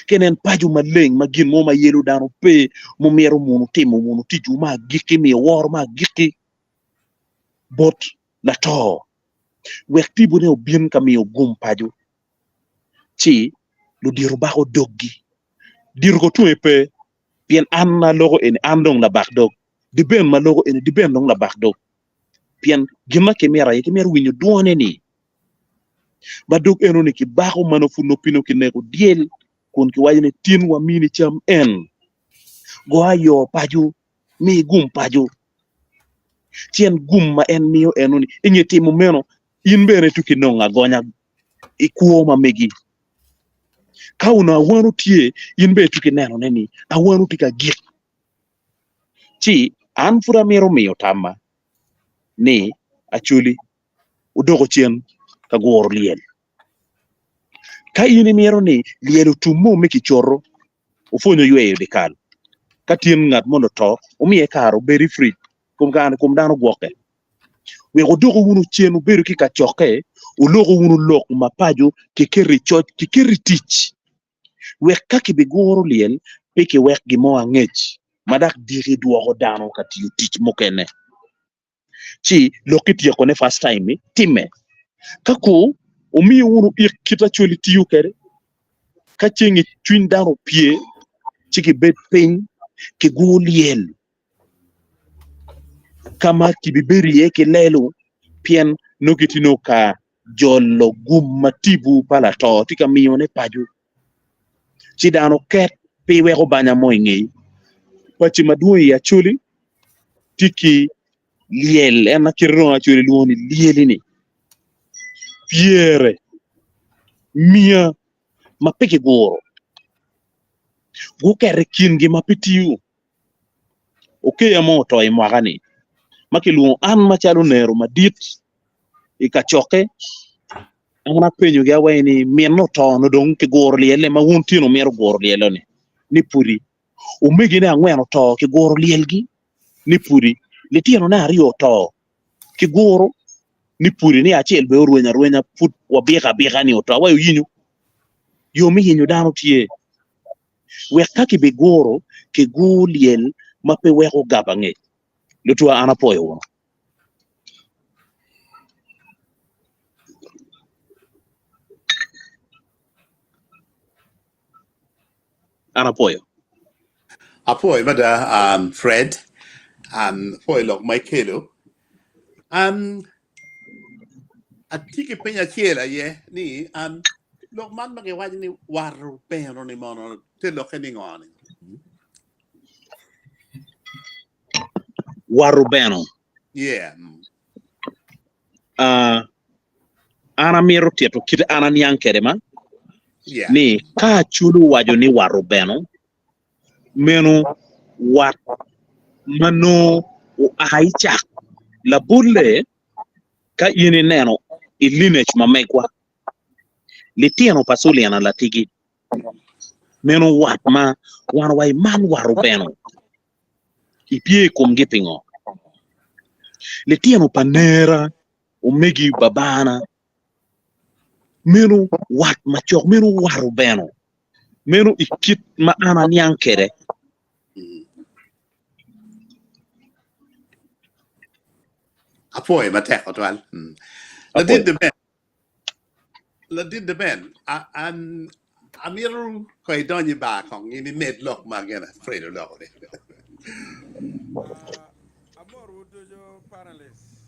Ka inen paco maleng ma gin mo ma yelo dano pe, mumito munu timo wunu ticwu me agikki, miyo woro me agikki bot lato, wek tipone obin ka miyo gum paco, ci ludito bako doggi. Dito ko tunge pe, pien an aloko eni, an dong labak dog, diben ma loko eni, diben dong labak dog, pien gin ma kimito aye kimito winyo dwone-ni. Ma dog enoni kibako ma nongo pud nongo pino kineko dyel kun kiwaco ni tin wamini cam en, go ayo paco, mi gum paco. Ci en gum ma en miyo enoni, i nge timo meno, in bene tuk inongo agonya i kwo ma megi. Ka onongo awano tye, in bene tuk inenone ni awano tye ka gik. Ci an pud amito miyo tamma ni Acholi odoko cen ka guro lyel. Ka in imito ni lyel otum mo me kicoto, opwony oyweyo dyekal. Ka tin ngat moni oto, wumiye kare obed i frij kom kare kom dano gwokke. Wek wudoko wunu cen wubedo ki kacokke, wuloko wunu lok ma paco kiketo i coc, kiketo i tic. Wek ka kibiguro lyel, pe kiwek gin mo angec ma dok diki dwoko dano ka tiyo tic mukene. Ci lok kityekone first time-mi, timme. Ka kur, wumiyo wunu ik kit Acholi tiyo kwede. Ka ceng i cwiny dano opye, ci gibed piny, kigur lyel ka ma kibibedo iye ki lelo, pien nongo gitye nongo ka jolo gum ma tipo pa lato tye ka miyone paco. Ci dano ket pe iweko banya mo i ngeyi. Paci madwong i Acholi tye ki lyel, en ma kite dong Acholi lwongo ni lyeli-ni, pyere miya ma pe kiguro, guketo i kingi ma pe tiyo. Okeya mo oto i mwaka-ni ma kilwongo an macalo nero madit i kacokke, an apenyogi awai ni minne oto onongo dong kiguro lyelle ma wun tyen wumito guro lyelle-ni ni pudi. Omegine angwen oto kiguro lyelgi ni pudi. Litinone aryo oto kiguro ni pudi ni acel bene orweny arwenya pud wabiko abika ni oto awai oyinyo. Yo me yenyo dano tye. Wek ka kibiguro, kigur lyel ma pe weko gab angec. Lutwa an apwoyo wunu. An apwoyo. Apwoyo mada um, Fred. Um, apwoyo lok ma ikelo. Um, atye ki peny acel aye ni um, lok man ma giwaco ni wato beno ni mono te lokke ni ngo ni? Wato beno. Yeah. Uh, an amito tito kit an aniang kwede ma Yeah. ni ka Acholi owaco ni wato beno, meno wat ma nongo oa i cak. Labolle, ka in ineno i lineage ma megwa, litino pa Sulina Latigi, meno wat ma wan wa i man wato beno, ipye i komgi pingo? Litino pa nera, omegi babana, meno wat macok, meno wato beno, meno i kit ma an aniang kwede. Apwoyo matek tutwal. Ladit The Ben, Ladit The Ben, an amito ko idony i bar kong in imed lok ma gin Fred oloko ni. Amorwu ducu panelists,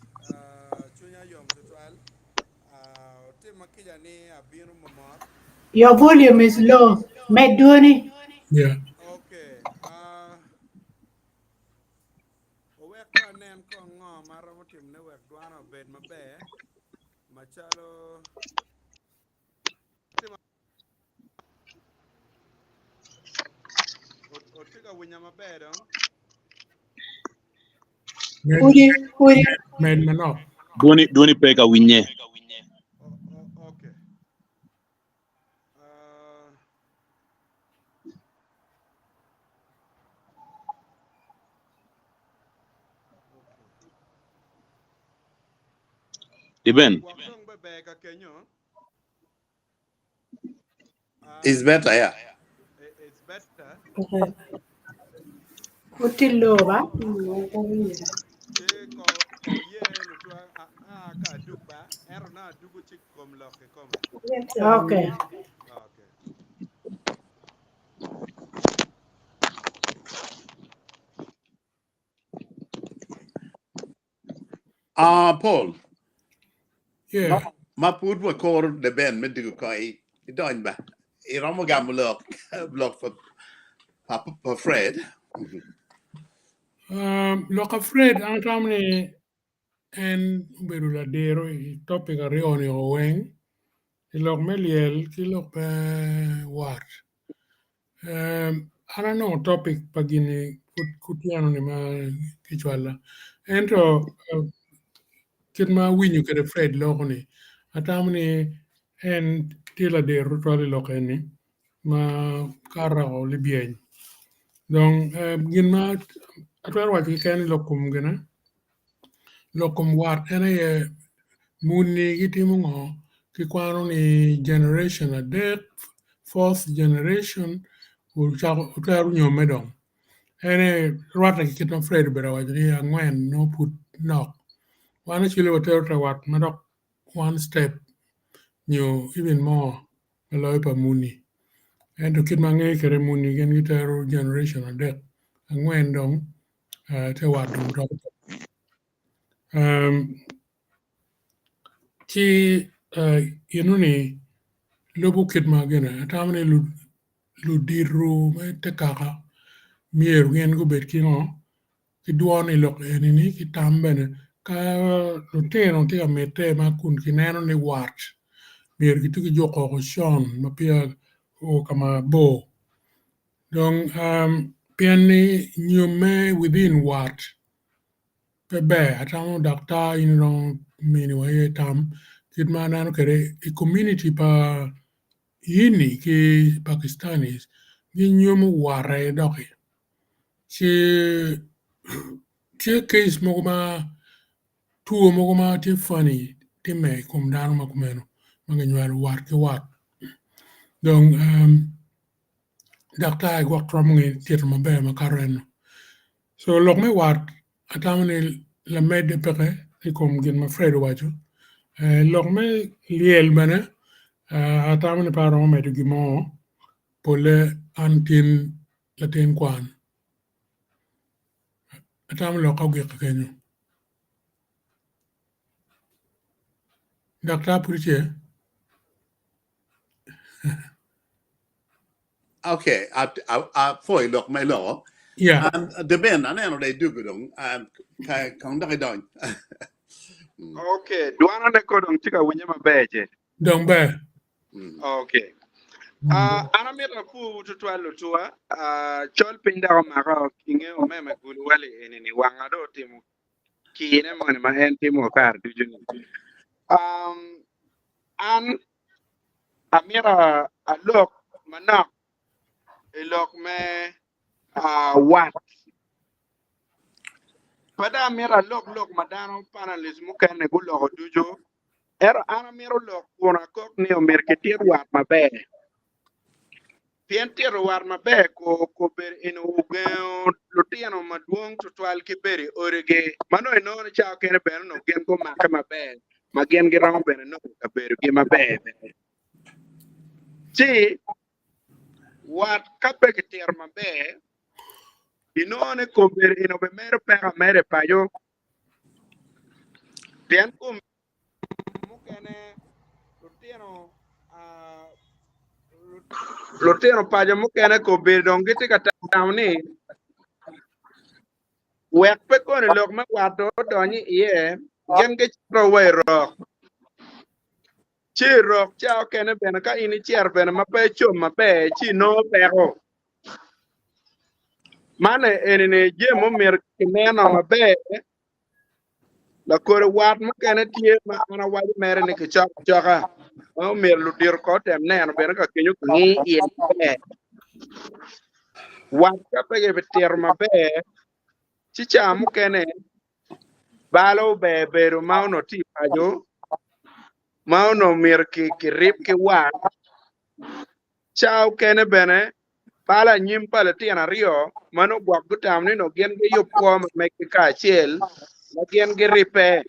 cwinya yom tutwal. Otima kica ni abino momot. Your volume is low. Med dwoni. Yeah. Okay. Owek ko anen kong ngo ma aromo timone wek dwana obed maber macalo Otye ka winya maber dong? Pudi, pudi. Med manok. Dwoni, dwoni pe ka winye. Okay. Uh, Diben. Gwok dong be ber ka kenyo. It's better, yeah. Better. Okay. Uti loba. Ci ko ko ye lutwa a a ka adug ba ento na adugo ci kom lok kikome. Okay. Okay. Ah, Paul, ma Yeah. ma pud wakoro de ben me dugo ko i idony ba. Iromo gamo lok lok pa pa, pa Fred. Lok pa Fred an atamo ni en obedo ladiro i topic aryo ni weng i lok me lyel ki lok me wat. An anongo topic pa gini kutyeno ni ma kicwala ento kit ma awinyo kwede Fred loko ni atamo ni en tye ladiro tutwal i lok eni ma kato libyeny dong gin ma atwero waco keken i lok kom gine lok kom wat en aye muni gitimo ngo kikwano ni generation adek fourth generation otwero nyomme dong en aye rwatte ki kit ma Fred obedo ka waco ni angwen nongo pud nok wan actually watero te wat ma dok one step nyo even more me loyo pa muni ento kit ma angeyo kwede muni gin gitero generation adek angwen dong te wat dong doko ci enoni lubo kit ma gine atamo ni ludito me te kaka myero gin gubed ki ngo ki dwon i lok eni-ni ki tam bene ka lutino tye ka mitte ma kun kineno ni wat myero giti ki juko woko con ma peya oo ka mabor dong pien ni nyomme within wat pe ber atamo daktar in iromo miniwa iye tam kit ma aneno kwede i komuniti pa Hindi ki Pakistanis ginyomo wate doki ci tye case mogo ma two mogo ma tye funny timme i kom dano ma kumeno ma ginywalo wat ki wat dong daktar gwok romo tito maber makato eno so lok me wat atamo ni lamedde peke i kom gin ma Fred owaco lok me lyel bene atamo ni pe aromo medo gin mo polle an tin latin kwan atamo lokka ogik kenyo daktar pud tye? Okay, apwoyo lok ma iloko. Yeah. Deben, aneno dong idwogo dong, kong dok idony. Okay, dwana ne ko dong tye ka winye maber ce? Dong ber. Okay. An amito apwowu tutwal lutuwa. Col piny dok omaka inge omeme gulu wali eni ni wanga dong otimo kine moni ma en timo kare ducu ni. An amito alok manok i lok me wat. Pe dong amito alok lok ma dano panalist mukene guloko ducu, ento an amito lok kun akok ni omyero kitit wat maber. Pien tito wat maber kobedo eni ogengo lutino madwong tutwal ki bedo i odigi ma nongo inongo ni cawa kene bene onongo gin gumake maber ma gin giromo bene nongo kabedogi maber bene. Ci wat ka pe kitito maber inongo ni kobedo eni obimedo peko ameda i paco pien kom mukene lutino lutino paco mukene kobedo dong gitye ka tamo ni wek pe koni lok me wat dong odony iye gin gicito wa i rok ci i rok ca okene bene ka in icito bene ma pe icom maber ci inongo peko man eni-ni jami omyero kineno maber Lakodi wat mukene tye ma an awaco mere ni kicok acoka ma omyero ludito ko otem neno bene ka kenyo kingi iye maber. Wat ka pe kibitito maber ci ca mukene balo ber bedo ma onongo tye i paco ma onongo myero kirib ki wat. Ca okene bene. Balo anyim pa litino aryo ma nongo gwok gutamo ni nongo gin giyub kwo ma meggi kacel, ma gin giribbe,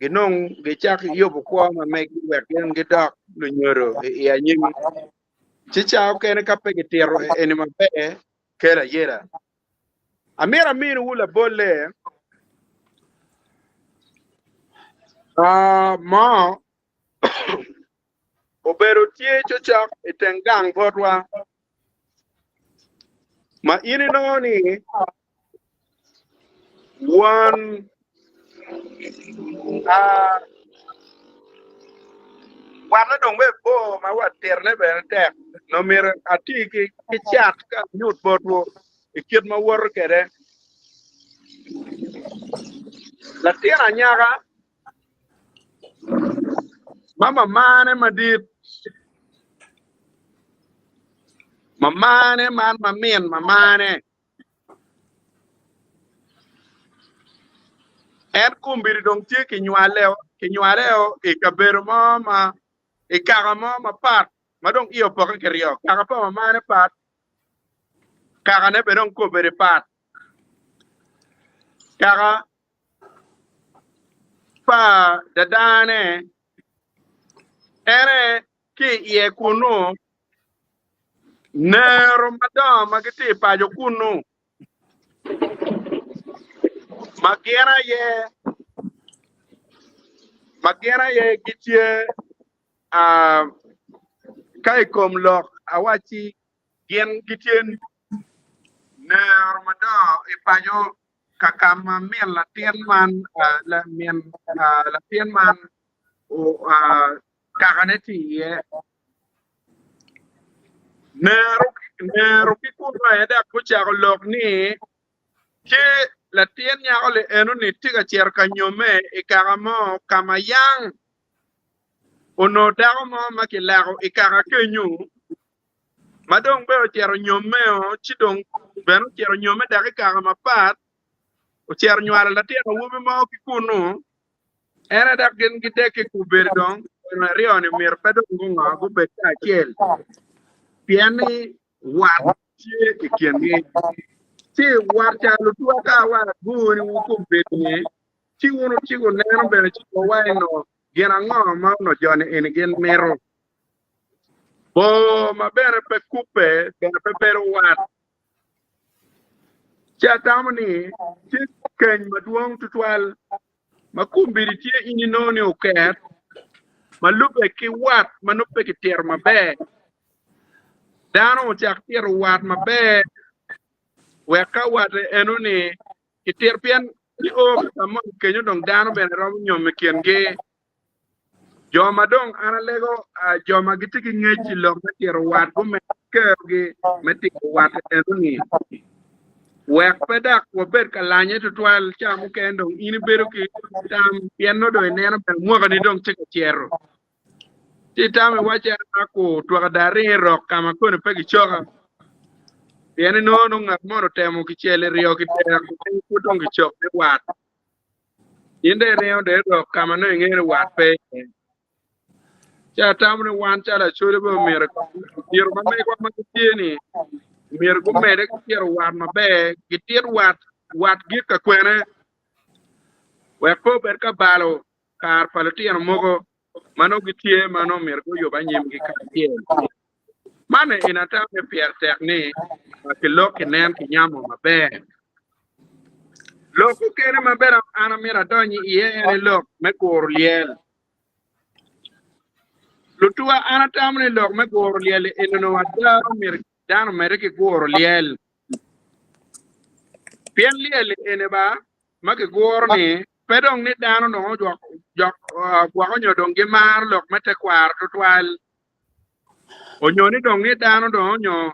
ginong gicak yubo kwo ma meggi wek gin gidok lunyodo i anyim. Ci ca okene ka pe gitito eni maber, kelo ayela. Amito aminiwu labolle mo. Obedo tye cocok i teng gang botwa, ma in inongo ni won watte dong bene bor ma wa titone bene tek, nongo myero ati ki cat ka anyut botwu i kit ma woto kwede. Latin anyaka Ma mamane madit, mamane man ma min mamane, en kombeddi dong tye kinywaleo i kabedo mo ma i kaka mo mapat ma dong iye opokke kiryo, kaka pa mamane pat, kakane bene dong kombeddi pat, kaka pa dadane, ene ki i iye kunnu, nero madongo ma gitye i paco kunnu, ma gin aye ma gin aye gitye ka i kom lok awacci gin gitye nero madongo i paco ka ka ma min latin man min latin man kakane tye iye. Nero nero ki kunu aye dok gucako lok ni ci latin nyako li eno-ni tye ka cito ka nyomme i kaka mo ka ma yang onongo dako mo ma kilako i kaka kenyu ma dong bene ocito nyommeo, ci dong bene ocito nyomme dok i kaka mapat, ocito nywalo latin awobi mo ki kunnu, en aye dok gin gidek ki kubedo dong gin aryo-ni myero pe dong gungo gubed kacel, pien ni wat tye i kingi. Ci wat ca lutwa ka wa guni kubedo-ni, ci wun wuci wuneno bene ci wuwaco ni gin ango ma onongo jo-ni eni gin mito. Bor ma bene pe kubbe bene pe bedo wat. Ci atamo ni tye keny madwong tutwal ma kombeddi tye in inongo ni oket ma lubbe ki wat ma nongo pe kitito maber. Dano ocak tito wat maber wek ka watte eno-ni kitito pien nio ka moni kenyo dong dano bene romo nyomo i kingi. Jo ma dong an alego, jo ma gitye ki ngec i lok me tito wat gumed kerogi me tito wat enoni, wek pe dok wabed ka lanye tutwal. Ca mukene dong in ibedo ki tam pien nongo dong ineno bene mwakani dong tye ka cito, ci itamo iwacci an akur twaka dong aringo i rok ka ma koni pe gicoka, pien inongo nongo ngat moni otemo kicel iryo kidek pud dong gicok me wat. In dong iringo dong idok ka ma nongo ingeyo ni wat pe iye. Ci atamo ni wan calo Acholi bene omyero ludito ma megwa ma gitye-ni myero gumedde ki tito wat maber, gitit wat, wat gik ka kwene wek pe obed ka balo kare pa lutino mogo ma nongo gitye ma nongo myero guyub anyimgi kacel. Man en atamo ni pire tek ni kilok kinen kinyamo maber. Lok mukene ma bene an amito adony iye en aye lok me guro lyel. Lutuwa an atamo ni lok me guro lyel eni onongo ada myero dano omedde ki guro lyel. Pien lyel eni ba ma kiguro ni pe dong ni dano dong gwoko nyo dong gimaro lok me tekwaro tutwal. Onyo ni dong ni dano dong onyo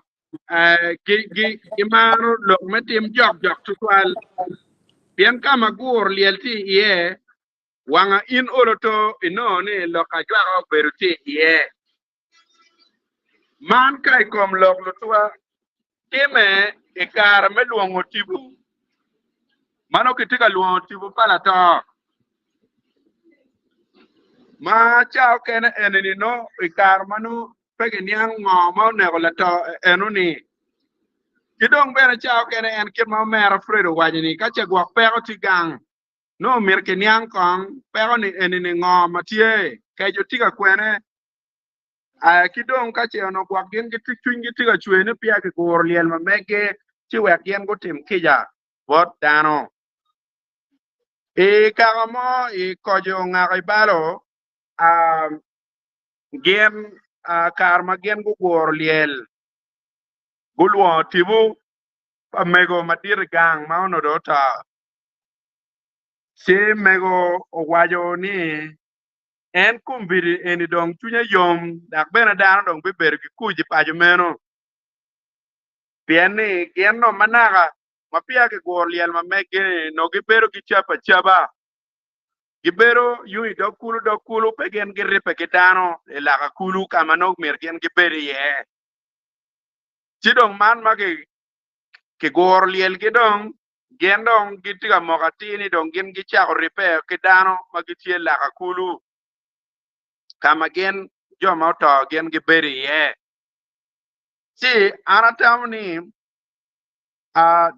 gimaro lok me tim jok jok tutwal, pien ka ma guro lyel tye iye, wanga in olo to inongo ni lok ajwaka obedo tye iye. Man ka i kom lok lutwa time i kare me lwongo tipo, ma nongo kitye ka lwongo tipo pa lato. Ma ca okene eni-ni nongo i kare ma nongo pe giniang ngo ma oneko lato eno-ni. Ki dong bene ca okene en kit ma omera Fred owaco ni ka ce gwok peko tye gang nongo myero kiniang kong peko ni eni ni ngo ma tye keco tye ka kwene ki dong ka ce onongo gwok gin gitye cwinygi tye ka cwer ni peya kiguro lyel ma meggi ci wek gin gutim kica bot dano. I kaka mo i koco ongako i balo gin kare ma gin guguro lyel gulwongo tipo pa mego madit i gang ma onongo dong oto. Ci mego owaco ni en kombeddi eni dong cwinye yom dok bene dano dong bibedo ki kuc i paco meno pien ni gin dong ma naka ma peya kiguro lyel ma meggi-ni nongo gibedo gicabo acaba. Gibedo yung i dog kulu dog kulu, pe gin giribbe ki dano i laka kulu ka ma nongo myero gin gibed iye. Ci dong man ma kiguro lyelgi dong, gin dong gitye ka moko atir ni dong gin gicako ribbe ki dano ma gitye laka kulu ka ma gin jo ma oto gin gibedo iye. Ci an atamo ni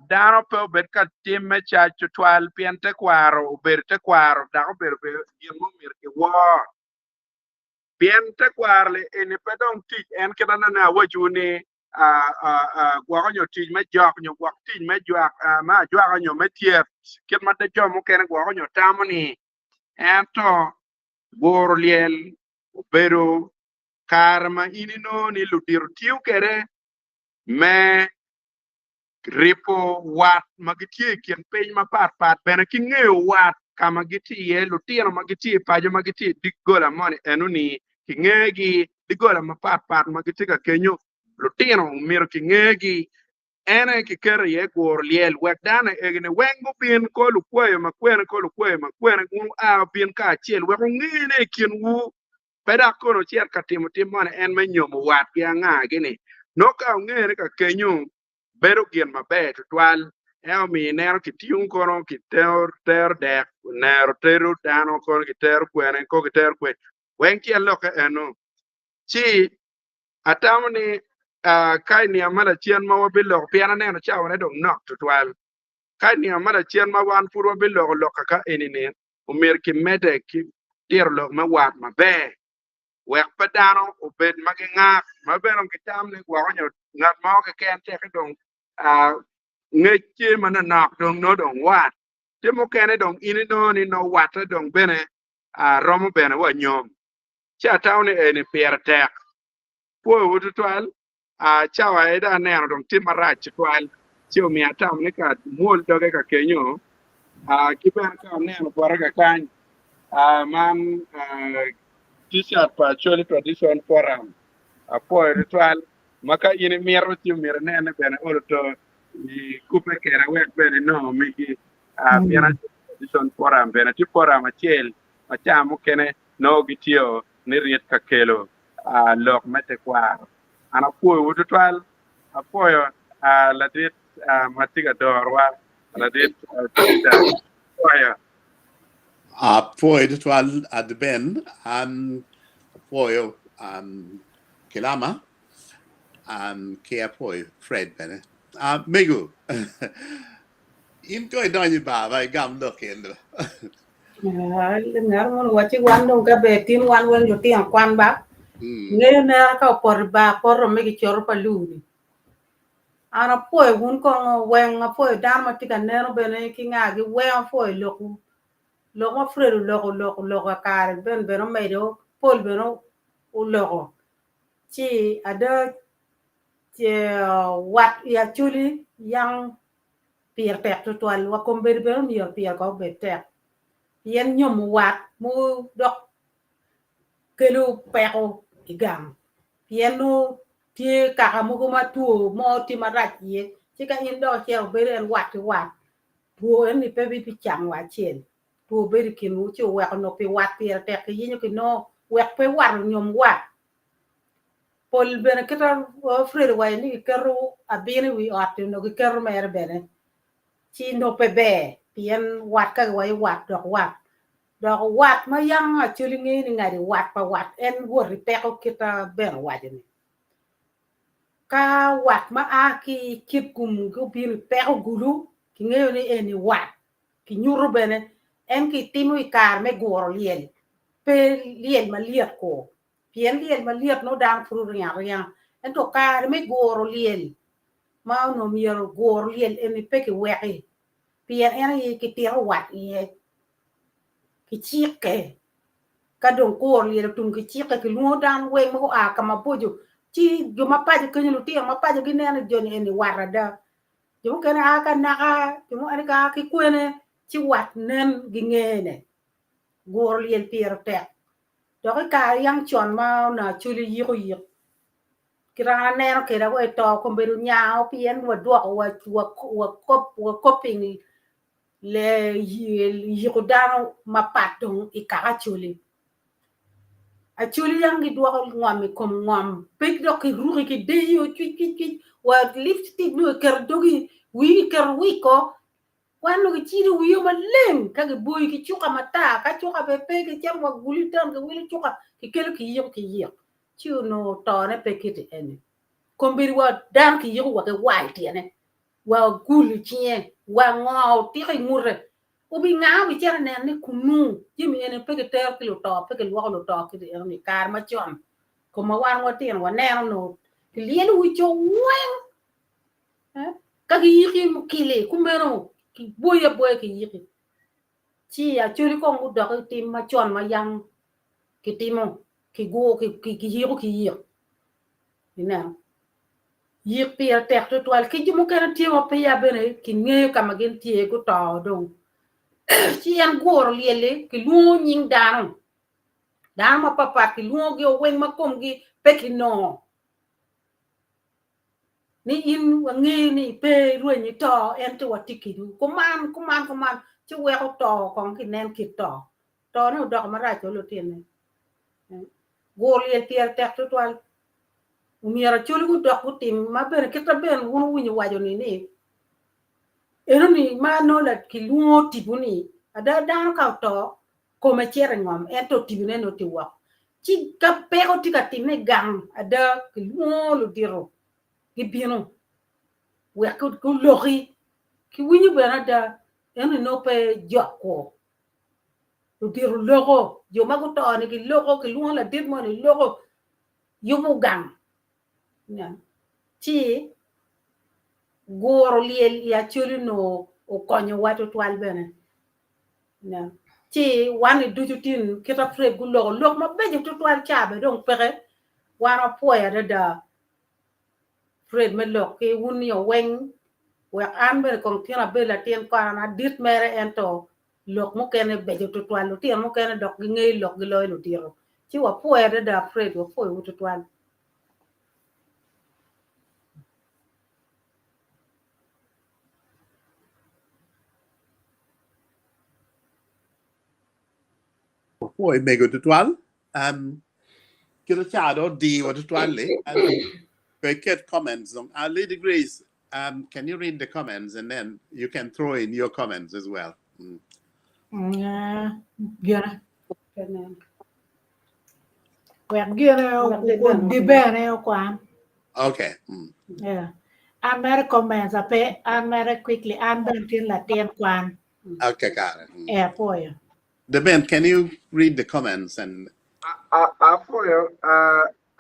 dano pe obed ka timme cac tutwal pien tekwaro obedo tekwaro dok obedo gin mo myero kiwor. Pien tekwaro eni pe dong tic en kit anene awacowu ni gwoko nyo tic me jok nyo gwok tic me jwak me ajwaka nyo me tyet kit ma jo mukene gwoko nyo tamo ni ento guro lyel obedo kare ma in inongo ni ludito tiyo kwede me ripo wat ma gitye i kin piny mapatpat bene ki ngeyo wat ka ma gitye iye, lutino ma gitye i paco ma gitye i doggola moni enoni kingegi, doggola mapatpat ma gitye ka kenyo lutino myero kingegi, en aye kiketo iye guro lyel wek dano egini weng gubin ko lukwayo ma kwene ko lukwayo ma kwene wun wua wubin kacel wek wungene i kinwu. Pe dok kono wucit ka timo tim moni en me nyomo watgi anga-gi-ni. Nongo ka wungene ka kenyo, bedo gin maber tutwal. En omiyo ineno kitingo kono kitero dek, nero tedo dano kono kitero kwene ko kitero kwene weng tyen lokke eno. Ci atamo ni ka i nino ma lacen ma wabiloko pien aneno cawane dong nok tutwal. Ka i nino ma lacen ma wan pud wabiloko lok kaka eni-ni, omyero kimedde ki tito lok me wat maber wek pe dano obed ma gingak ma bene gitam ni gwoko nyo ngat mo keken teke dong ngec tye manonok dong nongo dong wat tye mukene dong in inongo ni nongo watte dong bene romo bene wa nyom ci atamo ni eni pire tek pwoyowu tutwal Cawa aye dong aneno dong tye marac tutwal, ci omiyo atamo ni ka amwol doge ka kenyo, ki bene ka aneno bote kakany, man t-shirt pa Acholi Tradition Forum, apwoyo tutwal, ma ka in imito ci myero inen ni bene olo to ikubbe kweda wek bene inongo megi, pien Acholi Tradition Forum bene tye forum acel ma ca mukene nongo gitye ni rit ka kelo lok me tekwaro. An apwoyowu tutwal, apwoyo ladit ma tye ka dorowa, ladit Peter, apwoyo. Apwoyo tutwal Adben, an apwoyo Kilama, ki apwoyo Fred bene. Mego, in kong idonyo i bar ba igam lok eni. Ngat mo wacci wan dong ka ber tin wan weng lutino kwan ba ngeyo nera ka opoto i bar poto me gicoto pa luu-ni. An apwoyo wun kongo weng apwoyo dano ma tye ka neno bene ki nga-gi weng apwoyo lokwu. Lok ma Fred oloko oloko oloko kakare Ben bene omedo Paul bene oloko ci ada wat i Acholi yang pire tek tutwal wa kombeddi bene omyero pire kong obed tek pien nyomo wat mogo dok kelo peko i gang pien nongo tye kaka mogo ma two mo tye marac iye ci ka in dok icito bedo en wat ki wat two eni pe bicang wa acel two bedo i kinwu ci oweko nongo pi wat pire tek kiyenyo kinongo wek pe wat onyom wat. Pol bene kita Fred owaco ni giketo abino i wi ot-ti onongo giketo mere bene ci nongo pe ber pien wat ka giwaco wat dok wat dok wat ma yam Acholi ngeyo ni ngadi wat pa wat en wot i peko kita bene owaco ni. Ka wat ma a ki i Kitgum gubino i peko gulu, kingeyo ni eni wat. Kinyuto bene en kitimo i kare me guro lyel, pe lyel malyet kur, pien lyel malyet nongo dano pud oringo aringa. Ento kare me guro lyel ma onongo myero ogur lyel eni pe kiweki, pien en aye kitito wat iye, kicikke. Ka dong kur lyel otum kicikke, kilwongo dano weng ma gua ka maboco, ci jo ma paco kenyo, lutino ma paco gineno ni joni eni wat ada. Jo mukene a ka naka, jo mukene gia ki kwene, ci wat nen gingene. Guro lyel pire tek. Dok i kare yang con ma onongo Acholi yiko yik, kit an aneno kwede wa i to kombeddi onyango pien wadwoko wa copying yiko dano mapat dong i kaka Acholi. Acholi yang gidwoko ngom i kom ngom pe dok kiruki ki deyo cwic cwic cwic wa lipstick nongo kiketo i dogi wii kiketo wiko wan nongo kicido wio maleng ka kiboyi ki cuka matar ka cuka bene pe kicito wa gulu i taun kiwilo cuka kikelo kiyiko ki yik ci onongo tone pe kiti eni kombeddi wa dano kiyiko wa ki war i tyene wa gul i cinge wa ngo otiko i ngute obinga obicito ineno ni kunu jami eni pe kitero ki luto pe kilwoko luto kiti enoni i kare macon koma wan watino waneno onongo kilyelo wi co weng ka giyiki mukili kumeno kiboyi aboya kiyiki ci Acholi kong gudok i tim macon ma yang kitimo kiyiko ki yik ineno yik pire tek tutwal ki jo mukene tye ma peya bene kingeyo ka ma gin tye guto dong ci en guro lyel-li kilwongo nying dano dano mapatpat kilwongogi weng ma komgi pe kinongo ni in wangeyo ni pe irweny ito ento watye kedwu kuman kuman kuman ci weko to kong kinen kit to tone odoko marac wa lutine guro lyel pire tek tutwal omyero Acholi gudok gutim ma bene kit ma bene wun wuwinyo waco ni ni enoni ma nongo kilwongo tipo ni ada dano ka oto kome cito i ngom ento tipone nongo tye woko ci ka peko tye ka timme i gang ada kilwongo ludito gibino wek guloki kiwinyo bene ada enoni nongo pe jok kwo ludito loko jo ma guto ni giloko kilwongo ladit moni loko yubo gang ci guro lyel i Acholi onongo okonyowa tutwal bene ci wan ni ducu tin kit ma Fred guloko lok mabeco tutwal ca bene dong peke wan wapwoyo adada Fred me lok ki wun nio weng wek an bene kong tin abed latin kono an adit mere ento lok mukene beco tutwal lutino mukene dok gingeyo lok giloyo ludito ci wapwoyo adada Fred wapwoyowu tutwal. Wapwoyo mego tutwal. Um, kit ca do odiwa tutwal-li. Pe ket comments dong. Lady Grace, can you read the comments and then you can throw in your comments as well. Gine. Wek gine di bene okwan. Okay. Yeah. An mere comments ape an mere quickly an bene tin latin kwan. Okay, got it. Eh, apwoyo. The Ben, can you read the comments and Apwoyo,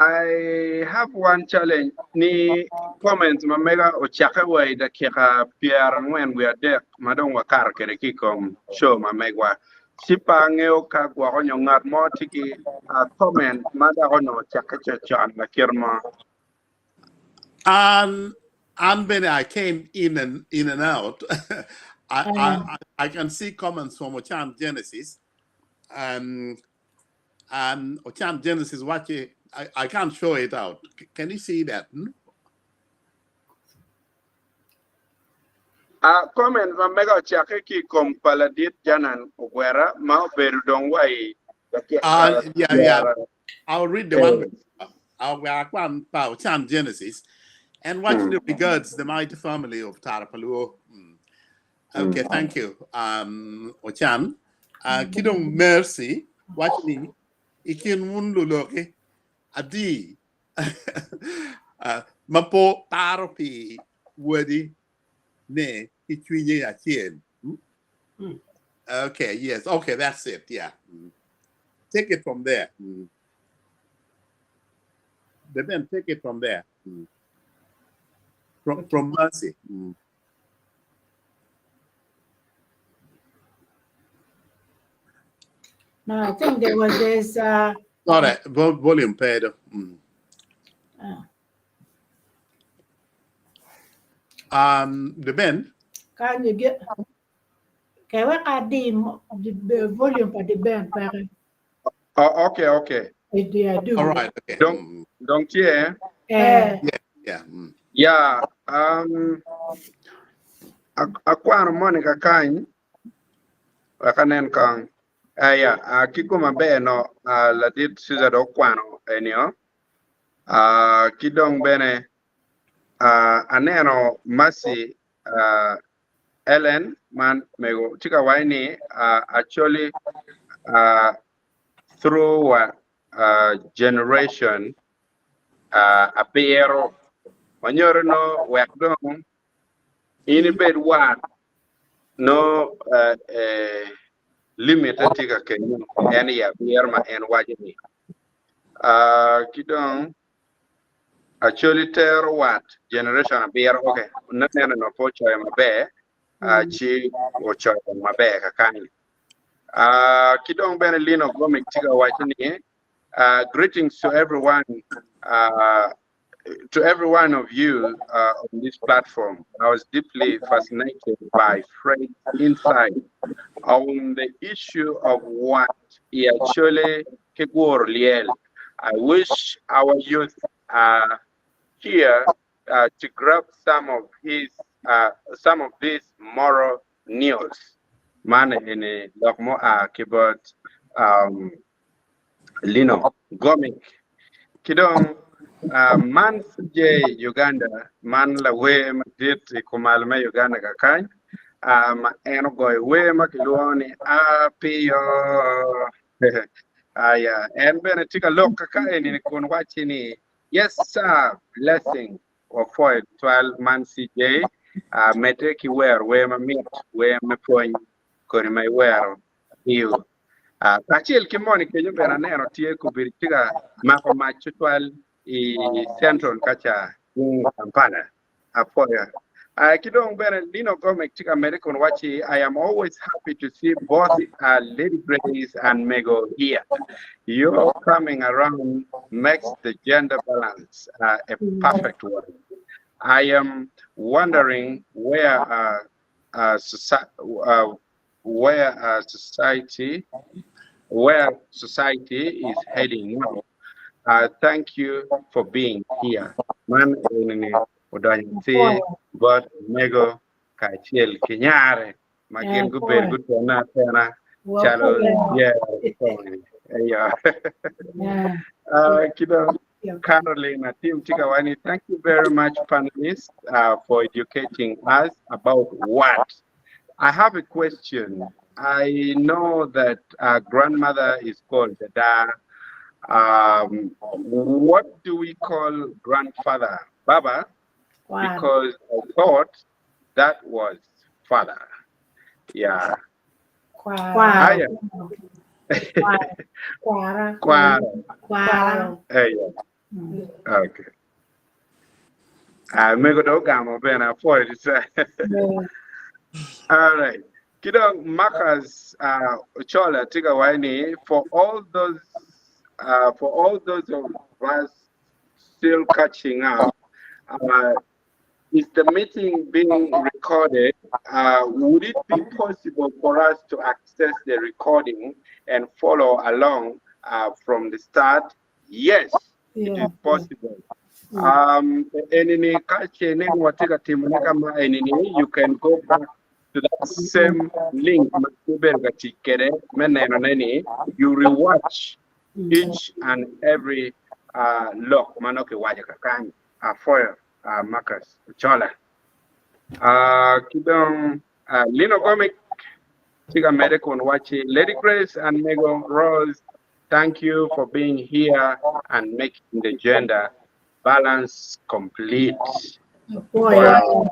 I have one challenge ni comments ma mega ocakke wa i dakika 43 ma dong wakato kwede ki i kom show ma megwa. Ci pe angeyo ka gwoko nyo ngat mo tye ki comment ma dok onongo ocakke cocon lakit mo. An bene I came in and out. I can see comments from Ochan Genesis. And Ochan Genesis waci I can't show it out. Can you see that? Hmm? Comment ma mega ocakke ki i kom pa ladit Janan Ogwera ma obedo dong wa i dakika Yeah. I'll read the one. Akwan pa Ochan Genesis and watch the regards the mighty family of Tarapaluo. Okay, thank you. Ochan. Ki dong Mercy, watch ni ikin wun luloki adi. Ma po paro pi wadi ne ki cwinye acel. Okay, yes. Okay, that's it. Yeah. Take it from there. Then take it from there. From Mercy. No, I think there was this. Sorry, volume paid. The Ben. Can you get? Okay, we got the volume for the Ben. Oh, okay. Yeah, do. All right. Okay. Don't yeah. Yeah. Yeah. Yeah. Akwano Monica kany wakanen kong aya kikuma ber no ladit Caesar do kwano enio ki dong bene aneno Mercy Ellen man mego tika waini actually through generation abiro manyoro no wek dong in ibed wat no limit tika kenyo en ya abiro ma en wacho ni ki dong actually tero wat generation abiro okay neno no po choyo maber ci ochoyo maber kakany ki dong bene Lino Gomic tika wacho ni greetings to everyone to every one of you on this platform. I was deeply fascinated by Fred's insight on the issue of what he actually Kigwor Liel. I wish our youth are here to grab some of his some of these moral news. Man ene lok mo a kibot Lino Gomic. Kidong man je Uganda man la we madit i kumal me Uganda kakany ma en ogoyo wer ma kilwongo ni apiyo aya en bene tye ka lok kaka eni kun waci ni yes sir blessing wapwoyo twal man CJ medde ki wero wer mamit wer me pwony kodi ma iwero apiyo kacel ki moni kenyo bene aneno tye kobedo tye ka mako mac tutwal i Central kaca Kampala apwoyo. Ki dong bene Lino Gomek tye ka medde kun waci I am always happy to see both Lady Grace and Mego here. Your coming around makes the gender balance a perfect one. I am wondering where society is heading now. Thank you for being here. Man enini odonyo ci bot Mego kacel ki nyare ma gin gubedo gutene atena calo yer eyo. Ki dong Carolina Tim Tikawani, thank you very much, panelists, for educating us about what. I have a question. I know that grandmother is called Dada. What do we call grandfather? Baba? Wow. Because I thought that was father. Yeah. Kwara. Aya. Kwara. Kwara. Kwara. Hey, yeah. Okay. Mego do gamo bene apwoyo tutwal. All right. Kidong Marcus Chola Tiga Waini, for all those of us still catching up, is the meeting being recorded? Would it be possible for us to access the recording and follow along from the start? Yes, it is possible. Enini kache ne watika timu kama enini, you can go back to that same link you rewatch each and every lok manoke waja kakany afoyo Marcus Chola. Kidong Lino Gomic Tiga Medicon Wachi, Lady Grace and Mego Rose, thank you for being here and making the gender Balance Complete. Apwoyo.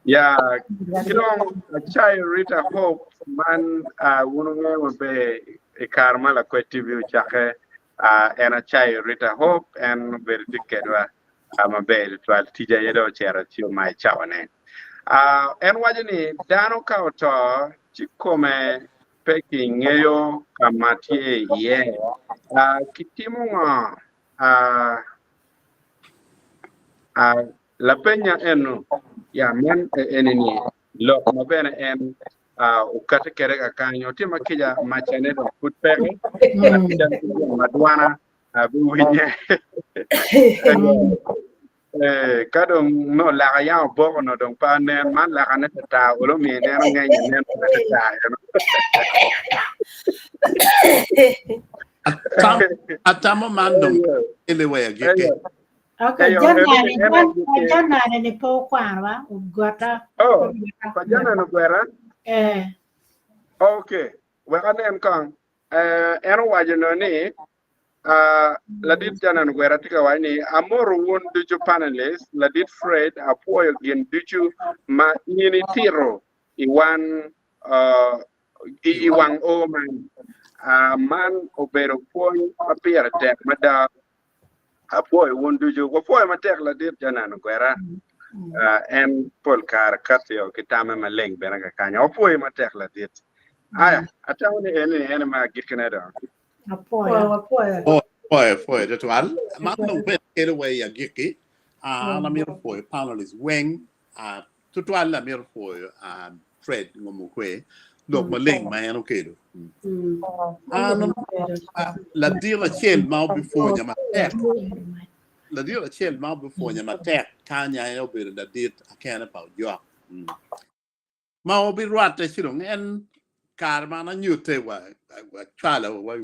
Ya, ki dong acayo Rita Hope man wun wungeyo maber i kare ma Lakwed TV ocakke, en acayo Rita Hope, en obedo tye kedwa maber tutwal, tic aye dong ocito ci omayo cawane. En waco ni dano ka oto ci kome pe kingeyo ka ma tye iye. Kitimo ngo? Lapenya eno, ya man eni-ni lok ma bene en okati kwede kakany, otima kica macane dong pud peke, cal ki gin ma dwana biwinye. Ka dong nongo laka yam oboko nongo dong pe anen, man lakane tatar olo omiyo ineno ngeny inen tatar eno. Atamo man dong kele wa agikki. Okay, Janani, Janani ni pe okwano ba, ogota. Oh, pa Janani ogwera? Eh. Okay, wek anen kong. Eh, en owaco no ni, ladit Janani ogwera tye ka waco ni, amoto wun ducu panelist, ladit Fred, apwoyo gin ducu ma in itito i wan i wang o man. Man obedo pwony ma pire tek mada. Apwoyo wun ducu. Wapwoyo matek ladit Janan Ogwera. En pol kare katio ki tamme maleng bene kakanya. Wapwoyo matek ladit. Aya, atamo ni eni en ma agikkine dong. Apwoyo. Wapwoyo. Pwoyo, pwoyo tutwal. Man dong bene kelo wa i agikki. An amito pwoyo panelists weng. Tutwal amito pwoyo Fred Ngomokwe lok maleng ma en okelo. An ladit acel ma obipwonya matek, ladit acel ma obipwonya matek kany aye obedo ladit akene pa Ojok. Ma obirwatte ci dong en kare ma an anyutte wa cwalo wa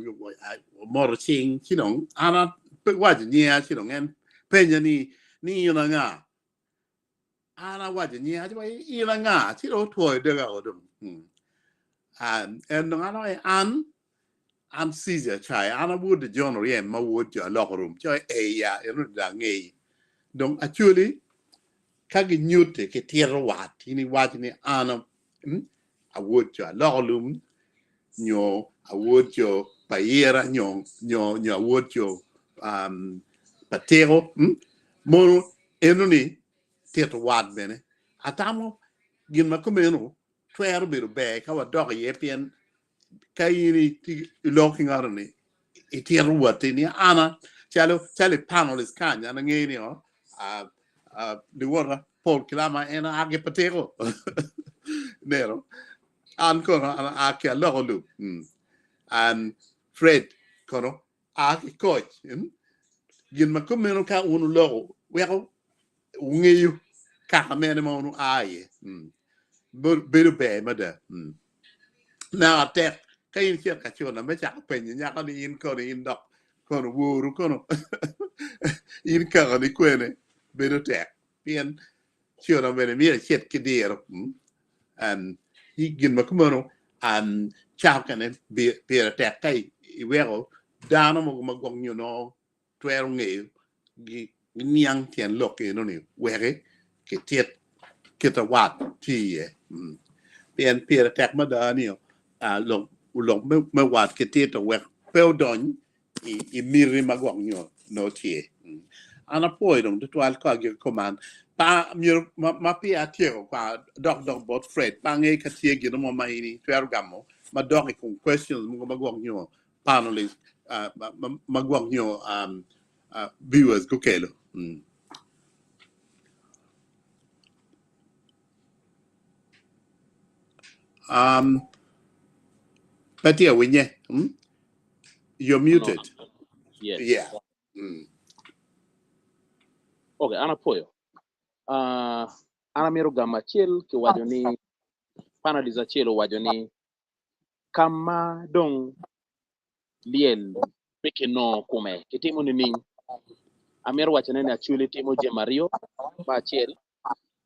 moto cing ci dong an pe waco nyinga ci dong en penya ni ni in anga? An awaco nyinga ci waco in anga? Ci dong otwoyo doga o dong. En dong an awaco an an Caesar Chai, an awod di John Oryem ma wod jo aloko rum. Ci awaco eya eno dong angeyi. Dong actually ka ginyutti ki tito wat in iwaco ni an awod jo aloko lum nyo awod jo payira nyo nyo nyo awod jo patiko mono eno ni tito wat bene atamo gin ma kumeno twero bedo ber ka wadok iye pien ka in iloko ki ngato ni itito watti ni ana calo calo i panelist kany an angeyo ni o liwota Paul Kilama en a ki Patiko neno an kono an a ki Aloko Lum an Fred kono a ki Koc gin ma kumeno ka wun wuloko weko wungeyo kaka mene ma wun wua iye bedo ber mada. Naka tek ka in icito ka cuna me cako penyo nyako ni in kono in dok kono woru kono in kakani kwene bedo tek pien cuna bene myero icit ki diro. Gin ma kumeno cako kene pire tek ka iweko dano mogo ma gwok nyo nongo twero ngeyo giniang tyen lok eno-ni weki kitit kit a wat tye iye. Pien pire tek mada ni lok me wat kitito wek pe odony i miti ma gwok nyo nongo tye. An apwoyo dong tutwal ka agiko kuman myero ma peya atyeko kwa adok dok bot Fred pe angeyo ka tye gin mo ma in itwero gamo madok i kom questions mogo ma gwok nyo panelists ma gwok nyo viewers gukelo. Pe tye winye. You're muted. No. Yes. Yeah. Okay, an apwoyo. An amito gamo acel kiwaco ni panelist acel owaco ni Ka ma dong lyel pe kinongo kome, kitimo nining? Amito wacone ni Acholi timo jami aryo. Me acel,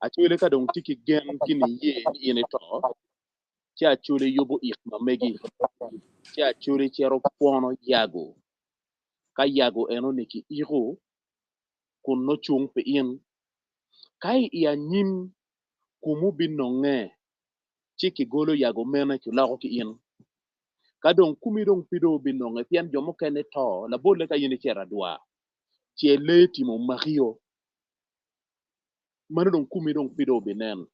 Acholi ka dong tye ki gen ki niye ni in ito, ci Acholi yubo ik ma megi, ci Acholi cito pwono yago. Ka yago enoni ki iko kun nongo cung pi in, ka i anyim kumu binonge ci kigolo yago mene kiloko ki in. Ka dong kumi dong pe dong obinonge pien jo mukene to, labolle ka in icito adwa, ce lee tim omakio, meno dong kumi dong pe dong obinen.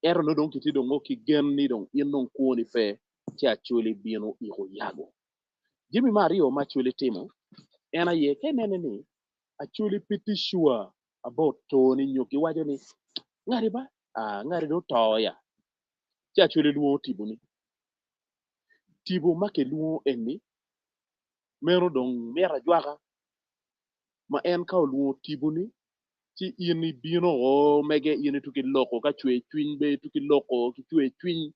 Ento nongo dong kitye dong ki gen ni dong in dong kwoni pe, ci Acholi bino iko yago. Jami me aryo ma Acholi timo en aye ka inene ni Acholi pe tye sure about toni nyo giwaco ni ngati ba, ah ngati dong oto ya, ci Acholi lwongo tiponi. Tipo ma kilwongo eni meno dong mito ajwaka ma en ka olwongo tiponi ci in ibino o mege in ituko iloko ka cwer cwiny bene ituko iloko ki cwer cwiny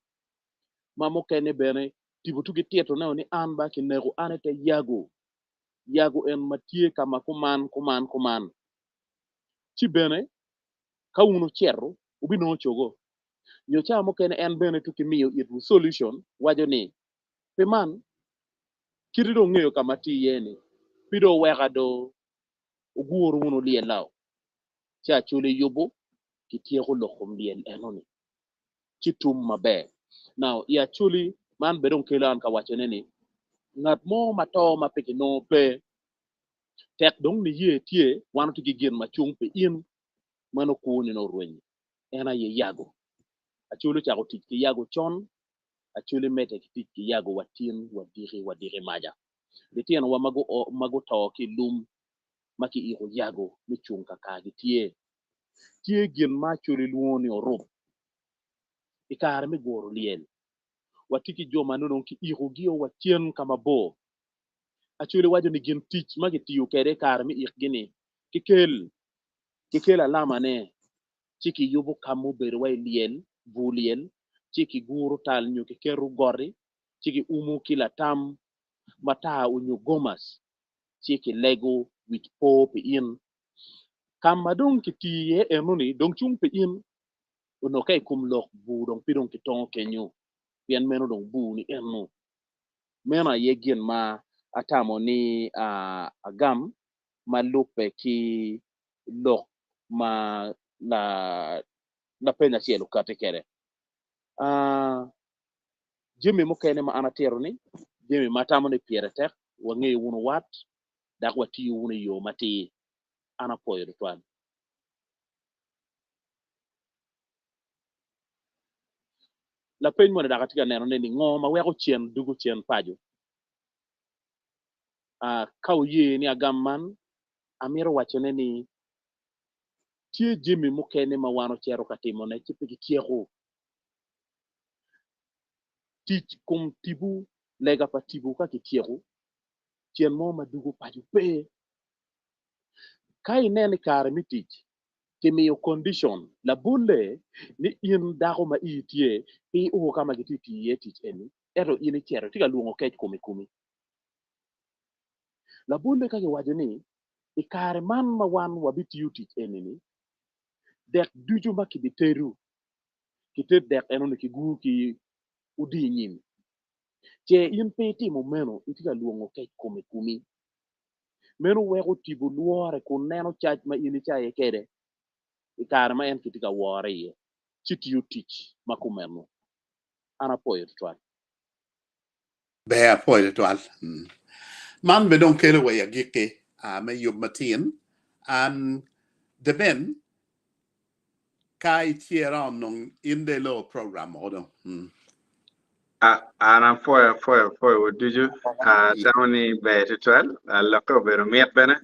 ma mukene bene tipo tuko itito ne ni an ba kineko an ite yago, yago en ma tye ka ma kuman kuman kuman ci bene ka wun wucito wubinongo cogo. Nyo cawa mukene en bene tuki miyo itwu solution waco ni pi man kiti dong ngeyo ka ma tye iye ni pi dong weka do wuguru wunu lyella o ci acoli yubu ki tyeko lok kom lyel eno ni ci tum maber. Now i acoli man bene dong kelo an ka waco ne ni ngat mo ma to ma pe kinongo pe tek dong niye tye wan watye ki gin ma cung pi in meno kwoni nongo orwenyo. En aye yago. Acholi ocako tic ki yago con, Acholi medde ki tic ki yago wa tin, wa diki, wa diki maca. Litinowa ma guo, ma guto ki i lum ma kiiko yago me cung kakar-gi tye. Tye gin ma Acholi lwongo ni orup. I kare me guro lyel, watye ki jo ma nongo dong kiikogi-o wa cen ka mabor. Acholi waco ni gin tic ma kitiyo kwede i kare me ikgi-ni kikel, kikel alamane ci kiyubo ka mubedo wa i lyel, bur lyel, ci kiguro tal nyo kiketo goti, ci kiumo ki latam matar onyo gomas, ci kilego wic po pi in. Ka ma dong kitiyo iye enoni dong cung pi in, onongo ka i kom lok bur dong pe dong kitongo kenyo, pien meno dong bur ni eno. Meno aye gin ma atamo ni agam ma lubbe ki lok ma lapeny acel okati kwede. Jami mukene ma an atito ni, jami ma atamo ni pire tek, wangeyo wunu wat dok watiyo wunu i yo matir. An apwoyo tutwal. Lapeny moni dok atye ka nenone ni ngo ma weko cen dugo cen paco? Ka wuye ni agam man, amito wacone ni tye jami mukene ma wan ocito ka timone ci pe gityeko. Tic kom tipo, lega pa tipo ka kityeko, cen mo ma dugo paco pe. Ka ineno i kare me tic, kimiyo condition, labolle ni in dako ma ii tye pe io ka ma gitye tiyo iye tic eni, ento in icito itye ka lwongo kec kom i komi. Labolle ka kiwaco ni i kare man ma wan wabitiyo tic eni-ni, dek ducu ma kibitedo, kited dek eno-ni kigur ki odi nyim. Ce in pe itimo meno, itye ka lwongo kec kom i komi. Meno weko tipo lwore kun neno cac ma in icaye kwede i kare ma en kitye ka wore iye, ci tiyo tic ma kumeno. An apwoyo tutwal. Ber apwoyo tutwal. Man bene dong kelo wa i agikki me yub matin. Deben, ka itye around nong in dong iloro program woko dong. An apwoyo apwoyo apwoyo wu ducu. Atamo ni ber tutwal. Lokke obedo mit bene.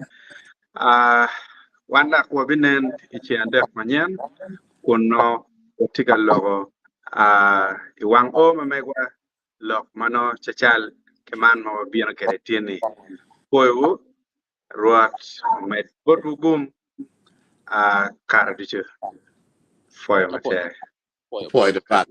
Wan dok wabinen i ceng adek manyen kun nongo watye ka loko i wang o ma megwa lok ma nongo cacal ki man ma wabino kwede tin-ni. Pwoyowu, Rwot omed botwu gum kare ducu. Pwoyo matek. Pwoyo tutwal.